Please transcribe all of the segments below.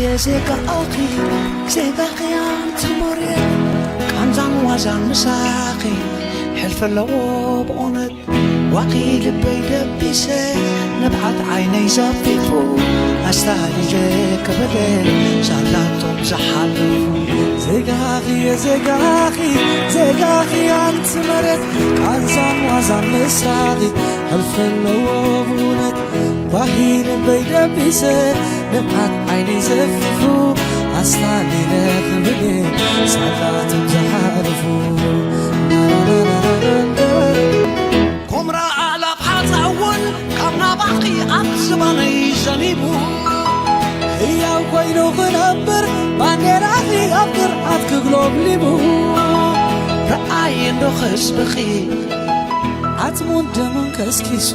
የዜጋኣኺ ዜጋኺ ኣንቲ መሬት ቃንዛን ዋዛን ምሳኺ ሕልፊ ኣለዎ ብእውነት ዋኺ ልበይ ደቢሰ ንብዓት ዓይነይ ዘፊፉ ኣስታሊለ ክብለ ሳላቶም ዝሓልፉ ዜጋኺ የዜጋኺ ዜጋኺ ኣንቲ መሬት ቃንዛን ዋዛን ምሳኺ ሕልፊ ኣለዎ ብእውነት ዋሂ ልበይ ደቢሰ ንብዓት ዓይነይ ዘፊፉ ኣስታሊለ ክብለ ሳላቶም ዝሓልፉ ኩምራ ኣላፍ ሓፃውን ካብ ናባኺ ኣብ ዝባነይ ዘኒቡ ህያው ኮይኑ ክነብር ባንዴራኺ ኣብ ግርዓት ክግሎብሊቡ ረኣየ እንዶ ህዝብኺ ዓፅሙን ደሙን ከስኪሱ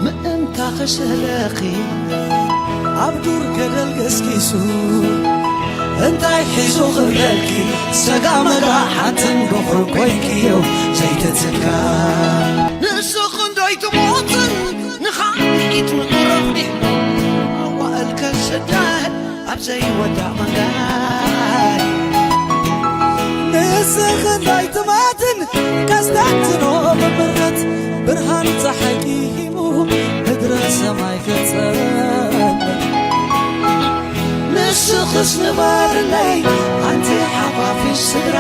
ምእንታ ክስእለኺ ኣብ ዱር ገደል ገስኪሱ እንታይ ሒዙ ክብለልኪ ሰጋ መጋ ሓትን በኹሪ ኮይንክዮ ዘይትትካ ንስኺ እንዶ ኣይትሞትን ንኻልኢት ምቕረቢ ኣዋእል ከስደድ ኣብ ዘይወዳእ መንገድ ንስኺ እንዶ ኣይትማትን ከስተንትኖ ብምረት ብርሃን ፀሓይ ቂሂሙ ምድረ ሰማይ ከፀል ንስኽስ ንበርለይ ኣንቲ ሓፋፊ ስድራ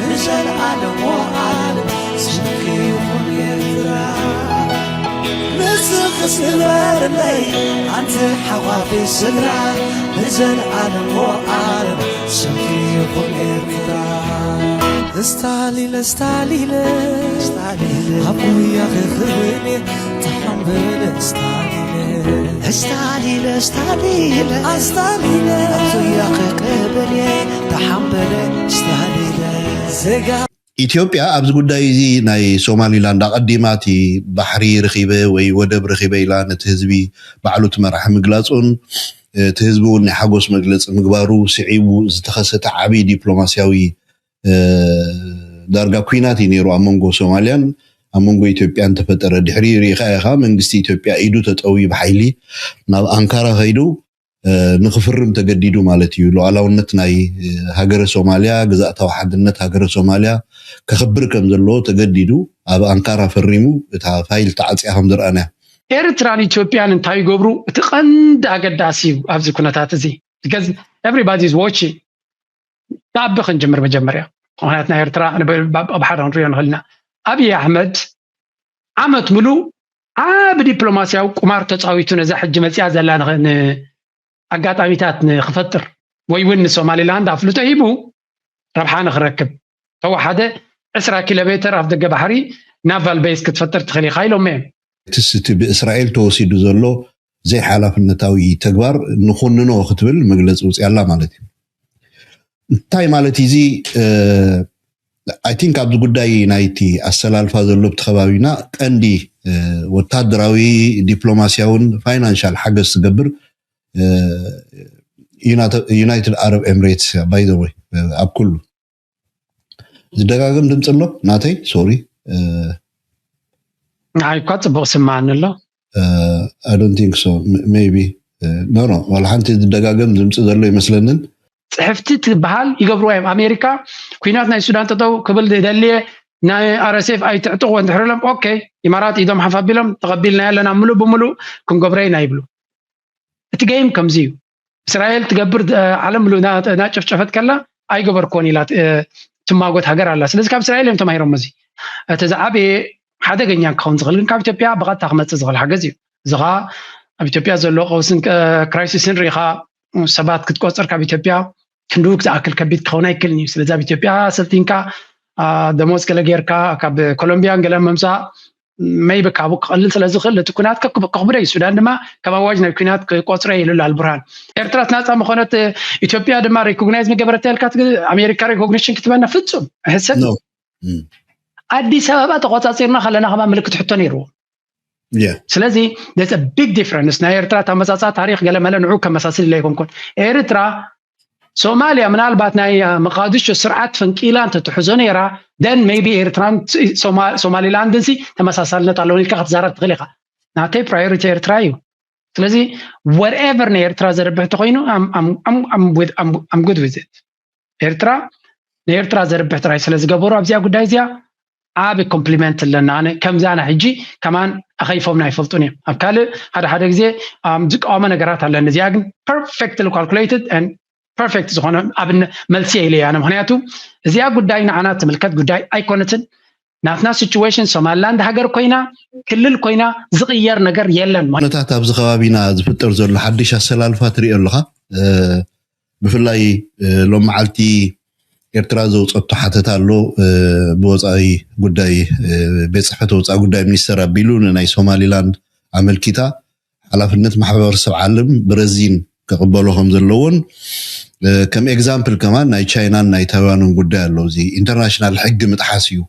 ንዘለኣለም ወኣለም ስምኪ ይኹን ኤርትራ ንስኽስ ንበርለይ ኣንቲ ሓፋፊ ስድራ ንዘለኣለም ወኣለም ስምኪ ይኹን ኤርትራ እስታሊለ እስታሊለ እስታሊለ ኣብ ጉያኺ ክህልየ ተሓምበለ እስታሊለ እስታሊለ እስታሊለ ኣስታሊለ ኣብ ጉያኺ ክብልየ ተሓምበለ እስታሊለ ዜጋ ኢትዮጵያ ኣብዚ ጉዳይ እዚ ናይ ሶማሊላንድ ኣቐዲማ እቲ ባሕሪ ረኺበ ወይ ወደብ ረኺበ ኢላ ነቲ ህዝቢ ባዕሉ ትመርሓ ምግላጹን እቲ ህዝቢ እውን ናይ ሓጎስ መግለፂ ምግባሩ ስዒቡ ዝተኸሰተ ዓብዪ ዲፕሎማስያዊ ዳርጋ ኲናት እዩ ነይሩ ኣብ መንጎ ሶማልያን ኣብ መንጎ ኢትዮጵያን ተፈጠረ። ድሕሪ ርኢኻ ኢኻ መንግስቲ ኢትዮጵያ ኢዱ ተጠውዩ ብሓይሊ ናብ ኣንካራ ከይዱ ንክፍርም ተገዲዱ ማለት እዩ። ሉዓላውነት ናይ ሃገረ ሶማልያ፣ ግዝኣታዊ ሓድነት ሃገረ ሶማልያ ከኽብር ከም ዘለዎ ተገዲዱ ኣብ ኣንካራ ፈሪሙ እታ ፋይል ተዓፅያ ከም ዝረኣናያ። ኤርትራን ኢትዮጵያን እንታይ ይገብሩ? እቲ ቀንዲ ኣገዳሲ እዩ ኣብዚ ኩነታት እዚ። Because everybody is watching። ካብ ክንጅምር መጀመርያ ምክንያት ናይ ኤርትራ ኣብ ሓደ ክንሪኦ ንኽእል ኢና። ኣብይ ኣሕመድ ዓመት ሙሉእ ዓቢ ዲፕሎማስያዊ ቁማር ተፃዊቱ ነዛ ሕጂ መፂኣ ዘላ ኣጋጣሚታት ንክፈጥር ወይ እውን ንሶማሊላንድ ኣፍልጦ ሂቡ ረብሓ ንክረክብ ተወሓደ ዕስራ ኪሎ ሜትር ኣፍ ደገ ባሕሪ ናቫል ቤዝ ክትፈጥር ትኽእል ኢኻ ኢሎሞ እዮም። እቲ ብእስራኤል ተወሲዱ ዘሎ ዘይሓላፍነታዊ ተግባር ንኹንኖ ክትብል መግለፂ ውፅያ ኣላ ማለት እዩ። እንታይ ማለት እዚ I think ኣብዚ ጉዳይ ናይቲ ኣሰላልፋ ዘሎ ብቲ ከባቢና ቀንዲ ወታደራዊ ዲፕሎማስያውን ፋይናንሻል ሓገዝ ትገብር ዩናይትድ ኣረብ ኤምሬትስ እያ። By the way ኣብ ኩሉ ዝደጋገም ድምፂ ኣሎ ናተይ ሶሪ ንዓይ እኳ ፅቡቅ ስማዓኒ ኣሎ። I don't think so maybe no no ዋላ ሓንቲ ዝደጋገም ድምፂ ዘሎ ይመስለንን። ፅሕፍቲ ትበሃል ይገብርዋ እዮም። ኣሜሪካ ኩናት ናይ ሱዳን ጠጠው ክብል ደልየ ናይ RSF ኣይትዕጥቅዎ እንድሕር ኢሎም okay ኢማራት ኢዶም ሓፍ ኣቢሎም ተቐቢልናዮ ኣለና ምሉእ ብምሉእ ክንገብሮ ኢና ይብሉ። እቲ game ከምዚ እዩ። እስራኤል ትገብር ዓለም ምሉእ እናጨፍጨፈት ከላ ኣይገበርክዎን ኢላ ትማጎት ሃገር ኣላ። ስለዚ ካብ እስራኤል እዮም ተማሂሮሞ እዚ። እቲ ዝዓበየ ሓደገኛ ክኸውን ዝኽእል ግን ካብ ኢትዮጵያ ብቐጥታ ክመፅእ ዝኽእል ሓገዝ እዩ። እዚ ኸዓ ኣብ ኢትዮጵያ ዘሎ ቀውስን ክራይሲስን ርኢኻ ሰባት ክትቆፅር ካብ ኢትዮጵያ ክንድውግ ዝኣክል ከቢድ ክኸውን ኣይክእልን እዩ። ስለዚ ኣብ ኢትዮጵያ ሰልጢንካ ደሞዝ ገለ ጌርካ ካብ ኮሎምቢያን ገለ ምምፃእ maybe ካብኡ ክቐልል ስለ ዝኽእል እቲ ኩናት ከኽብዶ እዩ። ሱዳን ድማ ከም ኣዋጅ ናይ ኩናት ክቆፅረ ኢሉ ኣሎ ኣልቡርሃን። ኤርትራ ናፃ ምኾነት ኢትዮጵያ ድማ recognize ምገበረት ተልካ ኣሜሪካ recognition ክትበና ፍፁም ሕሰብ። ኣዲስ ኣበባ ተቆፃፂርና ከለና ከማ ምልክት ሕቶ ነይርዎ። ስለዚ big difference ናይ ኤርትራ ታመፃፃ ታሪክ ገለመለ ንዑ ከመሳስል ኢለ ኣይኮንኩን። ኤርትራ ሶማልያ ምናልባት ናይ መቃድሾ ስርዓት ፈንቂላ እንተትሕዞ ነይራ then maybe ኤርትራን ሶማሊላንድን ሲ ተመሳሳልነት ኣለውን ኢልካ ክትዛረብ ትኽእል ኢኻ። ናተይ priority ኤርትራ እዩ። ስለዚ whatever ንኤርትራ ዘርብሕ ተኮይኑ I'm good with it። ኤርትራ ንኤርትራ ዘርብሕ ጥራይ ስለ ዝገበሩ ኣብዚኣ ጉዳይ እዚኣ ዓቢ ኮምፕሊመንት ኣለና። ኣነ ከምዚ ኣነ ሕጂ ከማን ኣኸይፎምና ኣይፈልጡን እዮም። ኣብ ካልእ ሓደ ሓደ ግዜ ዝቃወመ ነገራት ኣለኒ። እዚኣ ግን perfectly calculated and perfect ዝኾነ ኣብነ መልሲ ኢለ እያ። ምክንያቱ እዚኣ ጉዳይ ንዓና ትምልከት ጉዳይ ኣይኮነትን። ናትና ሲቹዌሽን ሶማሊላንድ ሃገር ኮይና ክልል ኮይና ዝቕየር ነገር የለን። ኩነታት ኣብዚ ከባቢና ዝፍጠር ዘሎ ሓድሽ ኣሰላልፋ ትሪኦ ኣለኻ። ብፍላይ ሎም መዓልቲ ኤርትራ ዘውፀቶ ሓተታ ኣሎ። ብወፃኢ ጉዳይ ቤት ፅሕፈት ወፃኢ ጉዳይ ሚኒስተር ኣቢሉ ንናይ ሶማሊላንድ ኣመልኪታ ሓላፍነት ማሕበረሰብ ዓለም ብረዚን ክቕበሎ ከም ዘለዎን ከም ኤግዛምፕል ከማን ናይ ቻይናን ናይ ታይዋንን ጉዳይ ኣሎ። እዚ ኢንተርናሽናል ሕጊ ምጥሓስ እዩ።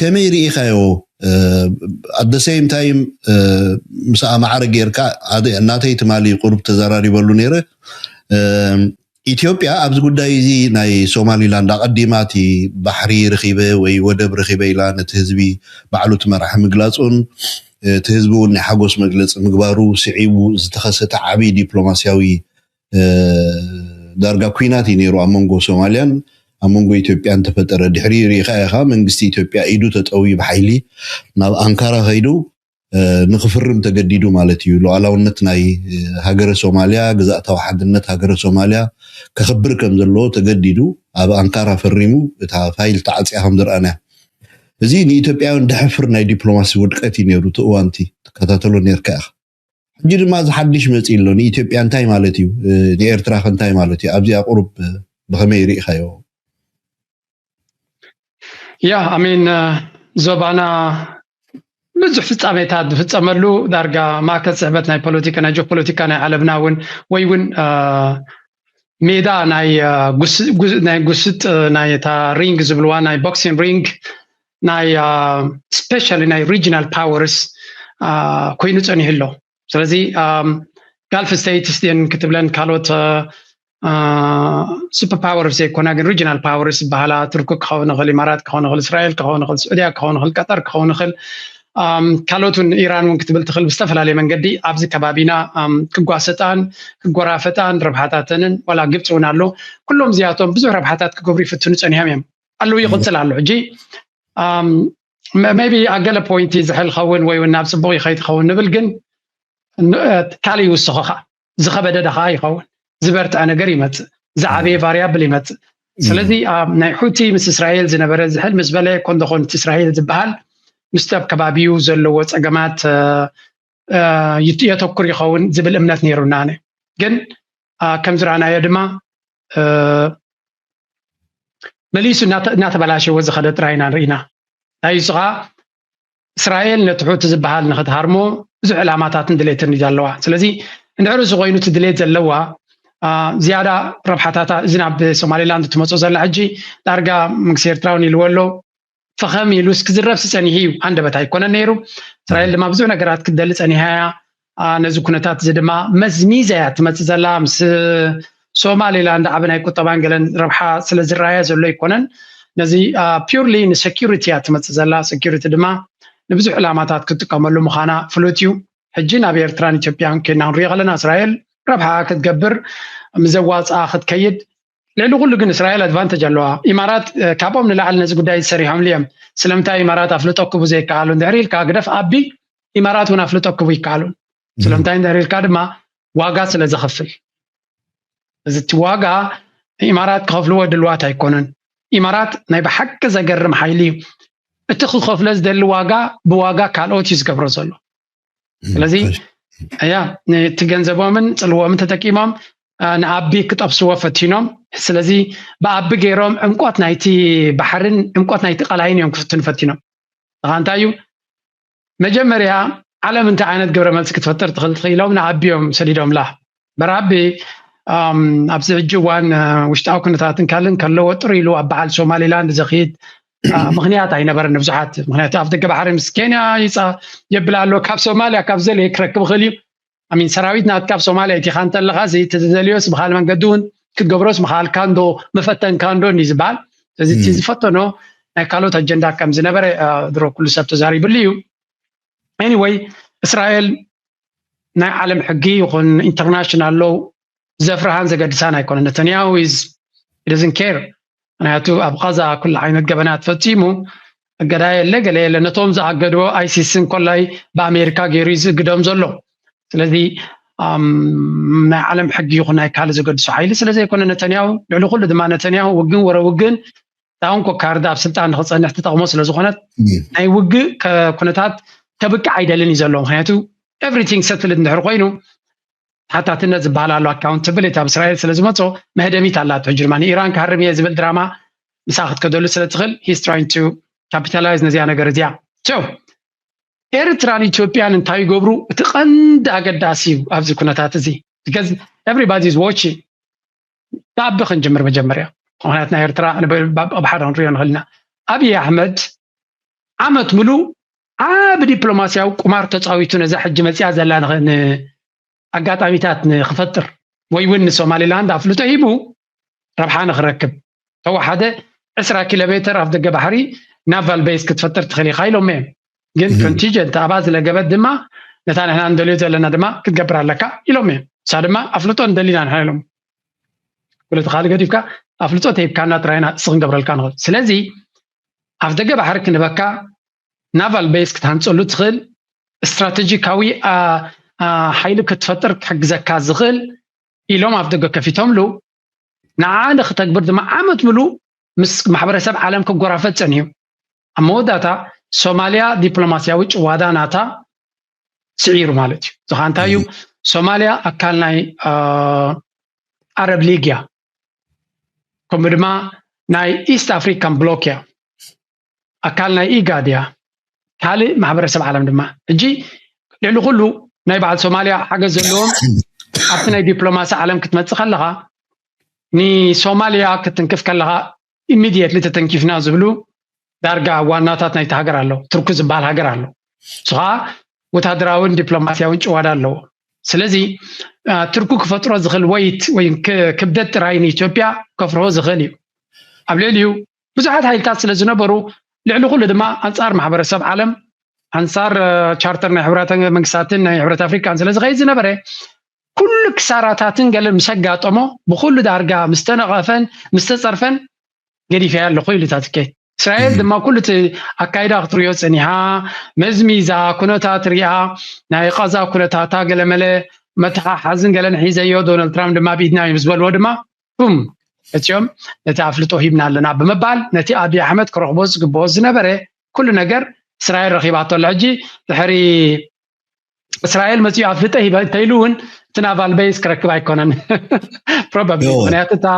ከመይ ርኢኻዮ? At the same time ምስ ኣማዕረ ጌርካ ናተይ ትማሊ ቁሩብ ተዘራሪበሉ ነይረ። ኢትዮጵያ ኣብዚ ጉዳይ እዚ ናይ ሶማሊላንድ ኣቐዲማ እቲ ባሕሪ ርኺበ ወይ ወደብ ርኺበ ኢላ ነቲ ህዝቢ ባዕሉ እቲ መራሒ ምግላፁን እቲ ህዝቢ እውን ናይ ሓጎስ መግለፂ ምግባሩ ስዒቡ ዝተኸሰተ ዓብዪ ዲፕሎማስያዊ ዳርጋ ኩናት እዩ ነይሩ ኣብ መንጎ ሶማልያን ኣብ መንጎ ኢትዮጵያን ተፈጠረ። ድሕሪ ርኢኻ ኢኻ መንግስቲ ኢትዮጵያ ኢዱ ተጠውዩ ብሓይሊ ናብ ኣንካራ ከይዱ ንክፍርም ተገዲዱ ማለት እዩ። ሉዓላውነት ናይ ሃገረ ሶማልያ፣ ግዛእታዊ ሓድነት ሃገረ ሶማልያ ከኽብር ከም ዘለዎ ተገዲዱ ኣብ ኣንካራ ፈሪሙ እታ ፋይል ተዓፅያ ከም ዝረኣናያ። እዚ ንኢትዮጵያውያን ደሕፍር ናይ ዲፕሎማሲ ውድቀት እዩ ነይሩ። እቲ እዋንቲ ትከታተሎ ነርካ ኢኻ። ሕጂ ድማ እዚ ሓድሽ መፂእ ኣሎ። ንኢትዮጵያ እንታይ ማለት እዩ? ንኤርትራ ከ እንታይ ማለት እዩ? ኣብዚኣ ቁሩብ ብኸመይ ርኢኻዮ? ያ ኣሜን። ዞባና ብዙሕ ፍጻሜታት ዝፍጸመሉ ዳርጋ ማእከል ስሕበት ናይ ፖለቲካ ናይ ጂኦፖለቲካ ናይ ዓለምና እውን ወይ እውን ሜዳ ናይ ጉስጥ ናይ እታ ሪንግ ዝብልዋ ናይ ቦክሲንግ ሪንግ ናይ ስፔሻሊ ናይ ሪጂናል ፓወርስ ኮይኑ ጸኒሑ ኣሎ። ስለዚ ጋልፍ ስቴትስ ድን ክትብለን ካልኦት ሱፐር ፓወርስ ዘይኮና ግን ሪጂናል ፓወርስ ዝበሃላ ቱርክ ክኸውን ይኽእል፣ ኢማራት ክኸውን ይኽእል፣ እስራኤል ክኸውን ይኽእል፣ ስዑድያ ክኸውን ይኽእል፣ ቀጠር ክኸውን ይኽእል፣ ካልኦት እውን ኢራን እውን ክትብል ትኽእል ብዝተፈላለየ መንገዲ ኣብዚ ከባቢና ክጓሰጣን ክጎራፈጣን ረብሓታተንን ዋላ ግብፂ እውን ኣሎ። ኩሎም እዚኣቶም ብዙሕ ረብሓታት ክገብሩ ይፍትኑ ፀኒሖም እዮም ኣለዉ ይቕፅል ኣሎ። ሕጂ maybe ኣብ ገለ ፖይንት ዝሕል ኸውን ወይ እውን ናብ ፅቡቕ ይኸይድ ኸውን ንብል ግን ካልእ ይውስኾ ከዓ ዝኸበደ ዳ ከዓ ይኸውን ዝበርትዐ ነገር ይመፅእ ዝዓበየ ቫሪያብል ይመፅእ። ስለዚ ኣብ ናይ ሑቲ ምስ እስራኤል ዝነበረ ዝሕል ምስ በለ ኮንዶኾን እቲ እስራኤል ዝበሃል ምስቲ ኣብ ከባቢኡ ዘለዎ ፀገማት የተኩር ይኸውን ዝብል እምነት ነይሩና። ኣነ ግን ከምዝረኣናዮ ድማ መሊሱ እናተበላሸወ ዝኸደ ጥራይ ኢና ንርኢና። ናይ እሱ ከዓ እስራኤል ነቲ ሑቲ ዝበሃል ንክትሃርሞ ብዙሕ ዕላማታትን ድሌትን እዩ ዘለዋ። ስለዚ እንድሕር እሱ ኮይኑ እቲ ድሌት ዘለዋ ዝያዳ ረብሓታታ እዚ ናብ ሶማሌላንድ ትመፅኦ ዘላ ሕጂ ዳርጋ መንግስቲ ኤርትራ እውን ኢልዎ ኣሎ። ፈኸም ኢሉ እስኪ ዝረብሲ ጸኒሑ እዩ። ሃንደበት ኣይኮነን ነይሩ። እስራኤል ድማ ብዙሕ ነገራት ክትደሊ ጸኒሓ እያ። ነዚ ኩነታት እዚ ድማ መዝሚዛ እያ ትመጽእ ዘላ። ምስ ሶማሌላንድ ዓቢ ናይ ቁጠባን ገለን ረብሓ ስለ ዝረኣያ ዘሎ ኣይኮነን። ነዚ ፒርሊ ንሰኪሪቲ እያ ትመጽእ ዘላ። ሰኪሪቲ ድማ ንብዙሕ ዕላማታት ክትጥቀመሉ ምዃና ፍሉጥ እዩ። ሕጂ ናብ ኤርትራን ኢትዮጵያን ኬድና ክንሪኦ ከለና እስራኤል ረብሓ ክትገብር ምዘዋፅኣ ክትከይድ ልዕሊ ኩሉ ግን እስራኤል ኣድቫንተጅ ኣለዋ። ኢማራት ካብኦም ንላዕሊ ነዚ ጉዳይ ሰሪሖምሉ እዮም። ስለምንታይ ኢማራት ኣፍልጦ ክቡ ዘይከኣሉ እንድሕር ኢልካ ግደፍ ኣቢ ኢማራት እውን ኣፍልጦ ክቡ ይከኣሉ። ስለምንታይ እንድሕር ኢልካ ድማ ዋጋ ስለ ዘኸፍል እዚ እቲ ዋጋ ኢማራት ክኸፍልዎ ድልዋት ኣይኮኑን። ኢማራት ናይ ብሓቂ ዘገርም ሓይሊ እዩ። እቲ ክኸፍሎ ዝደሊ ዋጋ ብዋጋ ካልኦት እዩ ዝገብሮ ዘሎ። ስለዚ ያ ነቲ ገንዘቦምን ፅልዎምን ተጠቂሞም ንኣቢ ክጠብስዎ ፈቲኖም። ስለዚ ብኣቢ ገይሮም ዕምቆት ናይቲ ባሕርን ዕምቆት ናይቲ ቀላይን እዮም ክፍትኑ ፈቲኖም። ንኻ እንታይ እዩ መጀመርያ ዓለም እንታይ ዓይነት ግብረ መልሲ ክትፈጥር ትኽእል ትኽኢሎም ንኣቢ እዮም ሰዲዶምላ። በራቢ ኣብዚ ሕጂ እዋን ውሽጣዊ ኩነታትን ካልእን ከለዎ ጥሩ ኢሉ ኣብ በዓል ሶማሌላንድ ዘኽይድ ምኽንያት ኣይነበረን ንብዙሓት። ምክንያቱ ኣብ ደገ ባሕሪ ምስ ኬንያ ይፃ የብል ኣሎ። ካብ ሶማልያ ካብ ዘለ ክረክብ ይኽእል እዩ። ኣሚን ሰራዊት ናትካ ኣብ ሶማልያ ኢቲኻ እንተለኻ እዚ ተዘደልዮስ ብካል መንገዲ እውን ክትገብሮስ ምኻልካ እንዶ መፈተንካ እንዶ እንዲ ዝበሃል። ስለዚ እቲ ዝፈተኖ ናይ ካልኦት ኣጀንዳ ከም ዝነበረ ድሮ ኩሉ ሰብ ተዛሪብሉ እዩ። ኤኒወይ እስራኤል ናይ ዓለም ሕጊ ይኹን ኢንተርናሽናል ሎው ዘፍርሃን ዘገድሳን ኣይኮነ። ነተንያሁ is doesn't care። ምክንያቱ ኣብ ቃዛ ኩሉ ዓይነት ገበናት ፈፂሙ፣ እገዳ የለ ገለ የለ። ነቶም ዝኣገድዎ ኣይሲስ እንኮላይ ብኣሜሪካ ገይሩ እዩ ዝእግዶም ዘሎ። ስለዚ ናይ ዓለም ሕጊ ይኹን ናይ ካልእ ዘገድሶ ሓይሊ ስለዘይኮነ ነተንያሁ፣ ልዕሊ ኩሉ ድማ ነተንያሁ ውግን ወረ ውግን ዳውን ኮካርድ ኣብ ስልጣን ንክፀንሕ ትጠቕሞ ስለዝኾነት ናይ ውግእ ኩነታት ከብቅዕ ኣይደልን እዩ ዘሎ። ምክንያቱ everything settled እንድሕር ኮይኑ ተሓታትነት ዝበሃል ኣሎ፣ ኣካውንታብሊቲ ኣብ እስራኤል ስለዝመፆ መህደሚት ኣላቶ። ሕጂ ድማ ንኢራን ክሃርም እየ ዝብል ድራማ ምሳ ክትከደሉ ስለትኽእል he's trying to capitalize ነዚኣ ነገር እዚኣ። So ኤርትራን ኢትዮጵያን እንታይ ይገብሩ? እቲ ቀንዲ ኣገዳሲ እዩ ኣብዚ ኩነታት እዚ because everybody is watching። ካብ ክንጅምር መጀመርያ ምክንያት ናይ ኤርትራ ኣብ ሓደ ክንሪኦ ንኽእል ኢና። ኣብይ ኣሕመድ ዓመት ሙሉ ዓብ ዲፕሎማስያዊ ቁማር ተፃዊቱ ነዛ ሕጂ መፅያ ዘላ ኣጋጣሚታት ንክፈጥር ወይ እውን ንሶማሊላንድ ኣፍልጦ ሂቡ ረብሓ ንክረክብ ተወሓደ ዕስራ ኪሎ ሜትር ኣፍ ደገ ባሕሪ ናቫል ቤዝ ክትፈጥር ትኽእል ኢኻ ኢሎም እዮም። ግን ኮንቲጀንት ኣብኣ ዝለገበት ድማ ነታ ንሕና እንደልዮ ዘለና ድማ ክትገብር ኣለካ ኢሎም እዮም። እሳ ድማ ኣፍልጦ እንደሊና ንሕና ኢሎም። ኩለቲ ካልእ ገዲፍካ ኣፍልጦ ተሂብካና ጥራይና እስ ክንገብረልካ ንኽእል። ስለዚ ኣፍ ደገ ባሕሪ ክንበካ ናቫል ቤዝ ክትሃንፀሉ ትኽእል ስትራቴጂካዊ ሓይሊ ክትፈጥር ክሕግዘካ ዝኽእል ኢሎም ኣፍ ደገ ከፊቶምሉ ንዓ ንክተግብር ድማ ዓመት ምሉእ ምስ ማሕበረሰብ ዓለም ክጎራፈጥ ፀኒሑ። ኣብ መወዳእታ ሶማልያ ዲፕሎማስያዊ ጭዋዳ ናታ ስዒሩ ማለት እዩ። ዝኻ እንታይ እዩ? ሶማልያ ኣካል ናይ ኣረብ ሊግ እያ፣ ከምኡ ድማ ናይ ኢስት ኣፍሪካን ብሎክ እያ፣ ኣካል ናይ ኢጋድ እያ፣ ካልእ ማሕበረሰብ ዓለም ድማ። ሕጂ ልዕሊ ኩሉ ናይ በዓል ሶማልያ ሓገዝ ዘለዎም ኣብቲ ናይ ዲፕሎማሲ ዓለም ክትመፅእ ከለኻ ንሶማልያ ክትንክፍ ከለኻ ኢሚድየትሊ ተተንኪፍና ዝብሉ ዳርጋ ዋናታት ናይቲ ሃገር ኣሎ። ትርኩ ዝበሃል ሃገር ኣሎ። እሱ ከዓ ወታደራውን ዲፕሎማስያውን ጭዋዳ ኣለዎ። ስለዚ ትርኩ ክፈጥሮ ዝኽእል ወይት ወይ ክብደት ጥራይ ንኢትዮጵያ ከፍርሆ ዝኽእል እዩ። ኣብ ልዕሊኡ ብዙሓት ሓይልታት ስለ ዝነበሩ ልዕሊ ኩሉ ድማ ኣንፃር ማሕበረሰብ ዓለም ኣንፃር ቻርተር ናይ ሕብራት መንግስታትን ናይ ሕብረት ኣፍሪካን ስለ ዝኸይድ ዝነበረ ኩሉ ክሳራታትን ገለን ምስ ኣጋጠሞ ብኩሉ ዳርጋ ምስ ተነቐፈን ምስ ተፀርፈን ገዲፈያ ኣለኹ ኢሉ እታ ትኬት። እስራኤል ድማ ኩሉ እቲ ኣካይዳ ክትሪኦ ፀኒሓ መዝሚዛ ኩነታት ሪኣ ናይ ቃዛ ኩነታታ ገለመለ መተሓሓዝን ገለን ሒዘዮ ዶናልድ ትራምፕ ድማ ብኢድና እዮም ዝበልዎ ድማ ቡም እቲኦም ነቲ ኣፍልጦ ሂብና ኣለና ብምባል ነቲ ኣብይ ኣሕመድ ክረኽቦ ዝግብኦ ዝነበረ ኩሉ ነገር እስራኤል ረኺባቶ ኣላ። ሕጂ ድሕሪ እስራኤል መፅኡ ኣፍልጠ ሂበ እንተኢሉ እውን እቲ ናቫል ቤዝ ክረክብ ኣይኮነን ፕሮባብሊ ምክንያቱ እታ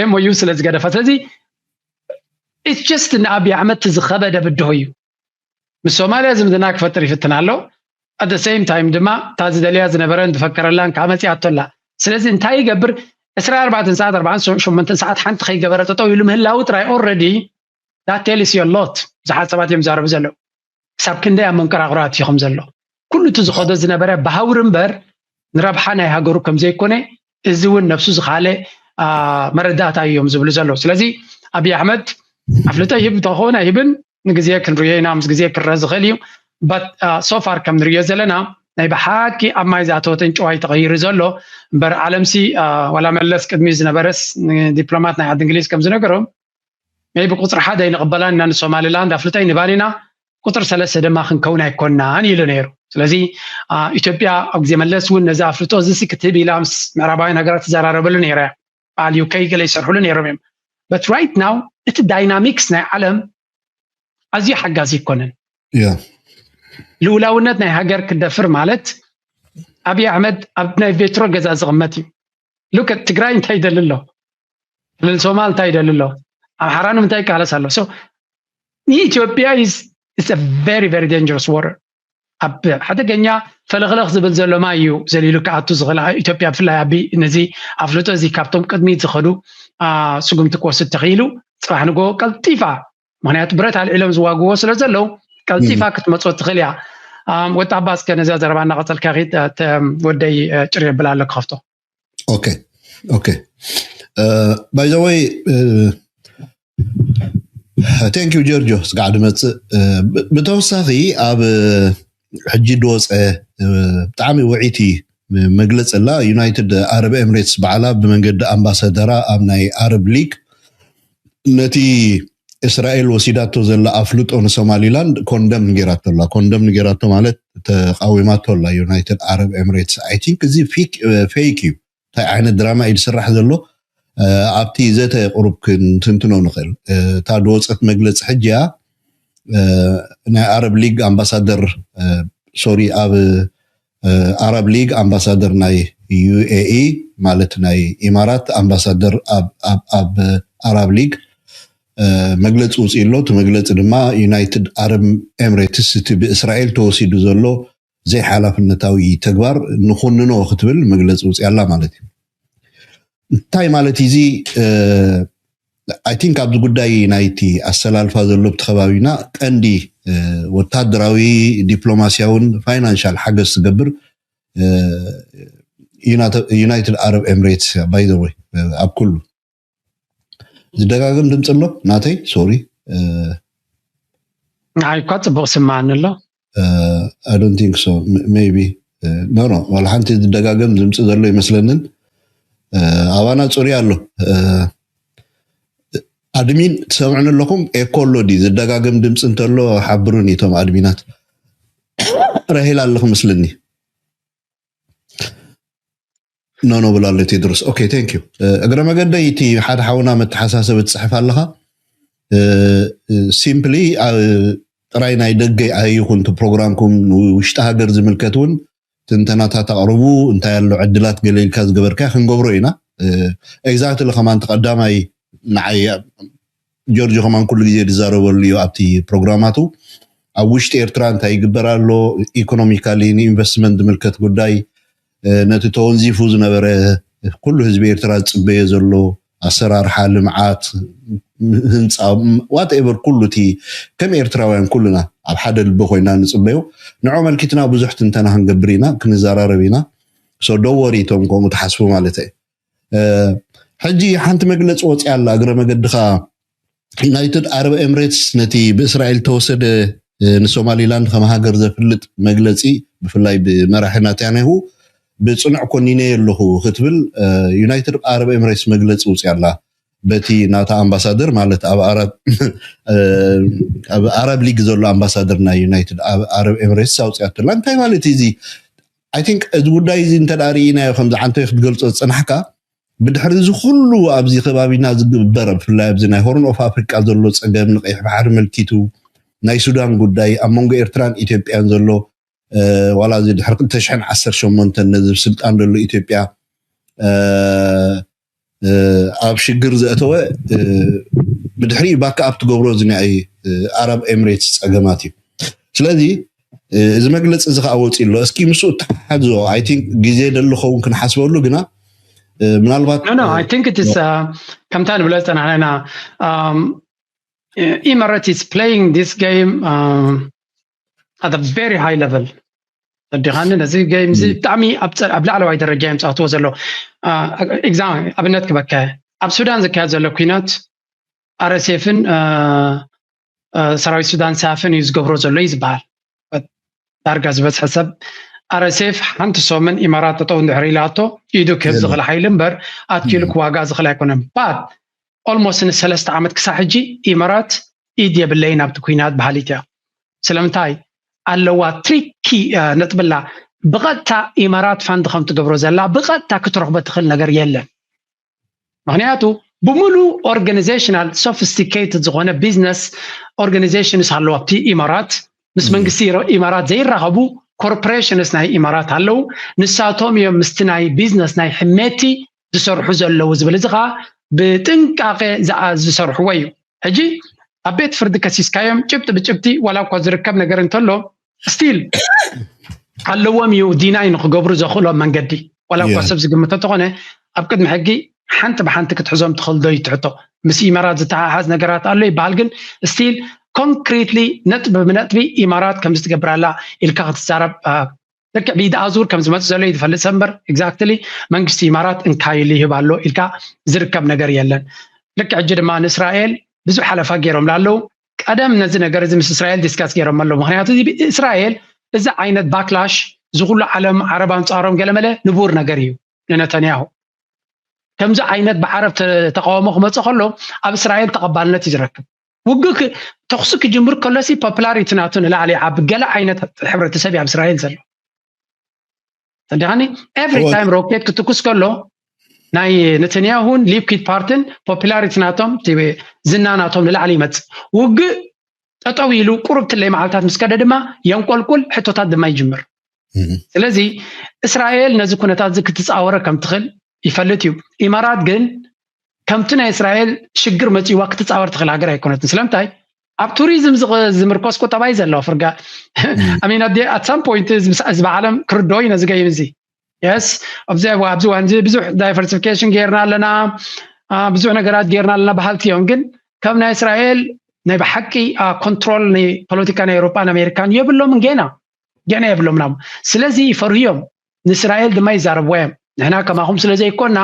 ኤምኦዩ ስለ ዝገደፋ። ስለዚ it's just ንኣብይ ኣሕመድ እቲ ዝኸበደ ብድሆ እዩ። ምስ ሶማልያ ዝምድና ክፈጥር ይፍትን ኣሎ። At the same time ድማ እታ ዝደልያ ዝነበረን ዝፈከረላን ከዓ መፂኣቶ ኣላ። ስለዚ እንታይ ይገብር? ዕስራ ኣርባዕተ ሰዓት ኣርባዕተ ሰዓት ሓንቲ ከይገበረ ጠጠው ኢሉ ምህላው ጥራይ already that tells you a lot። ብዙሓት ሰባት እዮም ዛረቡ ዘለዉ ክሳብ ክንደይ ኣብ መንቀራቕሮ ኣትዩ ከም ዘሎ። ኩሉ እቲ ዝኸዶ ዝነበረ ብሃውሪ እምበር ንረብሓ ናይ ሃገሩ ከም ዘይኮነ እዚ እውን ነብሱ ዝኻለ መረዳእታ እዮም ዝብሉ ዘለዉ። ስለዚ ኣብይ ኣሕመድ ኣፍልጦ ይህብ ተኾነ ኣይህብን ንግዜ ክንሪኦ ኢና፣ ምስ ግዜ ክረአ ዝኽእል እዩ። But so far ከም ንሪኦ ዘለና ናይ ብሓቂ ኣብ ማይ ዝኣተወ ተንጭዋይ ተቐይሩ ዘሎ እምበር ዓለምሲ ዋላ መለስ ቅድሚኡ ዝነበረስ ንዲፕሎማት ናይ ዓዲ እንግሊዝ ከም ዝነገሮም maybe ቁፅሪ ሓደ ኣይንቕበላን ኢና ንሶማሊላንድ ኣፍልጦ ኣይንባን ኢና ቁፅሪ ሰለስተ ድማ ክንከውን ኣይኮናን ኢሉ ነይሩ። ስለዚ ኢትዮጵያ ኣብ ግዜ መለስ እውን ነዚ ኣፍልጦ እዚ ክትህብ ኢላ ምስ ምዕራባውያን ሃገራት ትዘራረበሉ ነይራ እያ። በዓል ዩከይ ገለ ይሰርሕሉ ነይሮም እዮም። But right now እቲ ዳይናሚክስ ናይ ዓለም ኣዝዩ ሓጋዚ ኣይኮነን። ልኡላውነት ናይ ሃገር ክደፍር ማለት ኣብይ ኣሕመድ ኣብ ናይ ቬትሮ ገዛ ዝቕመጥ እዩ። Look at ትግራይ እንታይ ይደሊ ኣሎ? ክልል ሶማል እንታይ ይደሊ ኣሎ? ኣምሓራ ንምንታይ ይቃለስ ኣሎ? So ንኢትዮጵያ is a very very dangerous war። ኣብ ሓደገኛ ፈለኽለኽ ዝብል ዘሎ ማይ እዩ ዘሊሉ ክኣቱ ዝኽእል። ኢትዮጵያ ብፍላይ ኣቢ ነዚ ኣፍልጦ እዚ ካብቶም ቅድሚት ዝኸዱ ስጉምቲ ክወስድ ተኽኢሉ ፅባሕ ንጎ ቀልጢፋ ምክንያቱ ብረት ኣልዒሎም ዝዋግዎ ስለ ዘለዉ ቀልጢፋ ክትመፅኦ ትኽእል እያ። ወዲ ዓባስ ከ ነዚያ ዘረባ እናቐፀልካ ወደይ ጭር የብል ኣሎ ክኸፍቶ። ኦኬ ኦኬ by the way thank you ጀርጆ ስጋዕ ድመፅእ ብተወሳኺ ኣብ ሕጂ ድወፀ ብጣዕሚ ውዒቲ መግለፂ ኣላ። ዩናይትድ ኣረብ ኤምሬትስ ባዕላ ብመንገዲ ኣምባሳደራ ኣብ ናይ ኣረብ ሊግ ነቲ እስራኤል ወሲዳቶ ዘላ ኣፍልጦ ንሶማሊላንድ ኮንደም ንጌራቶ ኣላ። ኮንደም ንጌራቶ ማለት ተቃዊማቶ ኣላ ዩናይትድ ኣረብ ኤምሬትስ። ኣይ ቲንክ እዚ ፌክ እዩ። እንታይ ዓይነት ድራማ እዩ ዝስራሕ ዘሎ? ኣብቲ ዘተ ቁሩብ ክንትንትኖ ንኽእል። እታ ዝወፀት መግለፂ ሕጂ እያ። ናይ ኣረብ ሊግ ኣምባሳደር፣ ሶሪ፣ ኣብ ኣረብ ሊግ ኣምባሳደር ናይ ዩ ኤ ኢ ማለት ናይ ኢማራት ኣምባሳደር ኣብ ኣረብ ሊግ መግለፂ ውፅኢ ኣሎ። እቲ መግለፂ ድማ ዩናይትድ ኣረብ ኤምሬትስ እቲ ብእስራኤል ተወሲዱ ዘሎ ዘይሓላፍነታዊ ተግባር ንኹንኖ ክትብል መግለፂ ውፅኢ ኣላ ማለት እዩ። እንታይ ማለት እዚ? ኣይ ቲንክ ኣብዚ ጉዳይ ናይቲ ኣሰላልፋ ዘሎ ኣብቲ ከባቢና ቀንዲ ወታደራዊ፣ ዲፕሎማሲያውን ፋይናንሻል ሓገዝ ትገብር ዩናይትድ ኣረብ ኤምሬትስ እያ። ባይ ዘ ወይ ኣብ ኩሉ ዝደጋገም ድምፂ ኣሎ ናተይ፣ ሶሪ። ንዓይ እኳ ፅቡቅ ስማዓኒ ኣሎ። I don't think so, maybe። No, no, ዋላ ሓንቲ ዝደጋገም ድምፂ ዘሎ ይመስለንን። ኣባና ፅሩይ ኣሎ። ኣድሚን ትሰምዑን ኣለኹም? ኤኮ ኣሎ ድዩ? ዝደጋገም ድምፂ እንተሎ ሓብሩኒ እቶም ኣድሚናት። ረሂል ኣለኹ ምስልኒ። ኖ ኖ ብላለይ ቴድሮስ። ኦኬ፣ ቴንክ ዩ። እግረ መገደይ እቲ ሓደ ሓውና መተሓሳሰቢ ትፅሕፍ ኣለኻ። ሲምፕሊ ጥራይ ናይ ደገ ኣይኹን እቲ ፕሮግራምኩም፣ ንውሽጢ ሃገር ዝምልከት እውን ትንተናታት ኣቕርቡ። እንታይ ኣሎ ዕድላት ገለ ኢልካ ዝገበርካ ክንገብሮ ኢና። ኤግዛክትሊ ከማን ቀዳማይ ንዓይ ጆርጆ ከማን ኩሉ ግዜ ዝዛረበሉ እዩ ኣብቲ ፕሮግራማቱ። ኣብ ውሽጢ ኤርትራ እንታይ ይግበር ኣሎ፣ ኢኮኖሚካሊ ንኢንቨስትመንት ዝምልከት ጉዳይ፣ ነቲ ተወንዚፉ ዝነበረ ኩሉ ህዝቢ ኤርትራ ዝፅበዮ ዘሎ ኣሰራርሓ ልምዓት፣ ህንፃ፣ ዋትኤቨር፣ ኩሉ እቲ ከም ኤርትራውያን ኩልና ኣብ ሓደ ልቢ ኮይና ንፅበዮ፣ ንዑ ኣመልኪትና ብዙሕ ትንተና ክንገብር ኢና፣ ክንዘራረብ ኢና። ሶ ዶንት ወሪ እቶም ከምኡ ትሓስቡ ማለት እየ። ሕጂ ሓንቲ መግለፂ ወፂኣ ኣላ እግረ መገድኻ። ዩናይትድ ኣረብ ኤምሬትስ ነቲ ብእስራኤል ተወሰደ ንሶማሊላንድ ከም ሃገር ዘፍልጥ መግለፂ፣ ብፍላይ ብመራሒ ናታንያሁ ብፅኑዕ ኮኒነ ኣለኹ ክትብል ዩናይትድ ኣረብ ኤምሬትስ መግለፂ ውፅያ ኣላ። በቲ ናታ ኣምባሳደር ማለት ኣብ ኣረብ ሊግ ዘሎ ኣምባሳደር ናይ ዩናይትድ ኣረብ ኤምሬትስ ኣውፅያትላ። እንታይ ማለት እዩ እዚ? ኣይ ቲንክ እዚ ጉዳይ እዚ እንተ ርኢናዮ ከምዚ ዓንተይ ክትገልፆ ዝፅናሕካ፣ ብድሕሪ እዚ ኩሉ ኣብዚ ከባቢና ዝግበር ብፍላይ ኣብዚ ናይ ሆርን ኦፍ ኣፍሪቃ ዘሎ ፀገም፣ ንቀይሕ ባሕሪ መልኪቱ ናይ ሱዳን ጉዳይ፣ ኣብ መንጎ ኤርትራን ኢትዮጵያን ዘሎ ዋላ እዚ ድሕሪ ክልተ ሽሕን ዓሰርተ ሸሞንተን ነዚ ስልጣን ዘሎ ኢትዮጵያ ኣብ ሽግር ዘእተወ፣ ብድሕሪኡ ባካ ኣፕ ትገብሮ እዚ ናይ ኣረብ ኤምሬትስ ፀገማት እዩ። ስለዚ እዚ መግለፂ እዚ ከዓ ወፂ ኣሎ። እስኪ ምስኡ ተሓሓዞ። ኣይ ቲንክ ግዜ ደሊ ኸውን ክንሓስበሉ ግና ምናልባት ከምታ ንብለ ዝፀናሕና ኢና። Emirates is playing this game at a very high level። ተረዲኻኒ? ነዚ ጌም እዚ ብጣዕሚ ኣብ ላዕለዋይ ደረጃ እዮም ዝኣትዎ ዘለዉ። ኤግዛም ኣብነት ክበካ፣ ኣብ ሱዳን ዝካየድ ዘሎ ኩናት ኣረሴፍን ሰራዊት ሱዳን ሳፍን እዩ ዝገብሮ ዘሎ እዩ ዝበሃል። ዳርጋ ዝበዝሐ ሰብ ኣረሴፍ ሓንቲ ሰሙን ኢማራት ጠጠው እንድሕር ኢላቶ ኢዱ ክህብ ዝኽእል ሓይሊ እምበር ኣትኪሉ ክዋጋ ዝኽእል ኣይኮነን። ባት ኦልሞስት ንሰለስተ ዓመት ክሳብ ሕጂ ኢማራት ኢድ የብለይን ኣብቲ ኩናት በሃሊት እያ። ስለምንታይ ኣለዋ? ትሪኪ ነጥብላ። ብቐጥታ ኢማራት ፋንድ ከም ትገብሮ ዘላ ብቐጥታ ክትረኽቦ ትኽእል ነገር የለን። ምክንያቱ ብምሉ ኦርጋኒዜሽናል ሶፊስቲኬትድ ዝኾነ ቢዝነስ ኦርጋኒዜሽንስ ኣለዋ ኣብቲ ኢማራት። ምስ መንግስቲ ኢማራት ዘይራኸቡ ኮርፖሬሽንስ ናይ ኢማራት ኣለዉ። ንሳቶም እዮም ምስቲ ናይ ቢዝነስ ናይ ሕሜቲ ዝሰርሑ ዘለዉ ዝብል እዚ ከዓ ብጥንቃቄ ዝሰርሕዎ እዩ። ሕጂ ኣብ ቤት ፍርዲ ከሲስካዮም ጭብጢ ብጭብጢ ዋላ እኳ ዝርከብ ነገር እንተሎ ስቲል ኣለዎም እዩ ዲናይ ንክገብሩ ዘኽእሎም መንገዲ ዋላ እኳ ሰብ ዝግምቶ እንተኾነ ኣብ ቅድሚ ሕጊ ሓንቲ ብሓንቲ ክትሕዞም ትኽእል ዶ እዩ ትሕቶ። ምስ ኢመራት ዝተሓሓዝ ነገራት ኣሎ ይበሃል ግን ስቲል ኮንክሪትሊ ነጥቢ ብነጥቢ ኢማራት ከምዚ ትገብር ኣላ ኢልካ ክትዛረብ ልክዕ ብኢድ ኣዙር ከም ዝመፅእ ዘሎ እዩ ዝፈልጥ ሰብ እምበር ኤግዛክትሊ መንግስቲ ኢማራት እንካይሉ ይህብ ኣሎ ኢልካ ዝርከብ ነገር የለን። ልክዕ ሕጂ ድማ ንእስራኤል ብዙሕ ሓለፋ ገይሮምላ ኣለዉ። ቀደም ነዚ ነገር እዚ ምስ እስራኤል ዲስካስ ገይሮም ኣለዉ። ምክንያቱ እዚ እስራኤል እዚ ዓይነት ባክላሽ እዚ ኩሉ ዓለም ዓረብ ኣንጻሮም ገለመለ ንቡር ነገር እዩ ንነተንያሁ። ከምዚ ዓይነት ብዓረብ ተቃውሞ ክመፅእ ከሎ ኣብ እስራኤል ተቐባልነት እዩ ዝረክብ። ውግእ ተኩሲ ክጅምር ከሎሲ ፖፕላሪቲ ናቱ ንላዕሊ ኣብ ገለ ዓይነት ሕብረተሰብ ኣብ እስራኤል ዘሎ ተደኻኒ ኤቭሪ ታይም ሮኬት ክትኩስ ከሎ ናይ ነተንያሁን ሊኩድ ፓርትን ፖፕላሪቲ ናቶም ዝና ናቶም ንላዕሊ ይመፅእ። ውግእ ጠጠው ኢሉ ቁሩብ ትለይ መዓልታት ምስ ከደ ድማ የንቆልቁል፣ ሕቶታት ድማ ይጅምር። ስለዚ እስራኤል ነዚ ኩነታት እዚ ክትፃወረ ከም ትኽእል ይፈልጥ እዩ። ኢማራት ግን ከምቲ ናይ እስራኤል ሽግር መፂዋ ክትፃወር ትኽእል ሃገር ኣይኮነትን። ስለምንታይ ኣብ ቱሪዝም ዝምርኮስ ቁጠባ እዩ ዘለዎ ፍርጋ ኣሚን ኣደ ኣት ሳም ፖይንት እዚ ብዓለም ክርዶ እዩ ነዚ ገይም እዚ የስ ኣብዚ ኣብዚ ዋን እዚ ብዙሕ ዳይቨርሲፊኬሽን ጌርና ኣለና፣ ብዙሕ ነገራት ጌርና ኣለና በሃልቲ እዮም። ግን ከም ናይ እስራኤል ናይ ብሓቂ ኮንትሮል ናይ ፖለቲካ ናይ ኤውሮጳን ኣሜሪካን የብሎምን ጌና ጌና የብሎም ናም ስለዚ ይፈርህዮም ንእስራኤል ድማ ይዛረብዋ እዮም። ንሕና ከማኹም ስለ ዘይኮና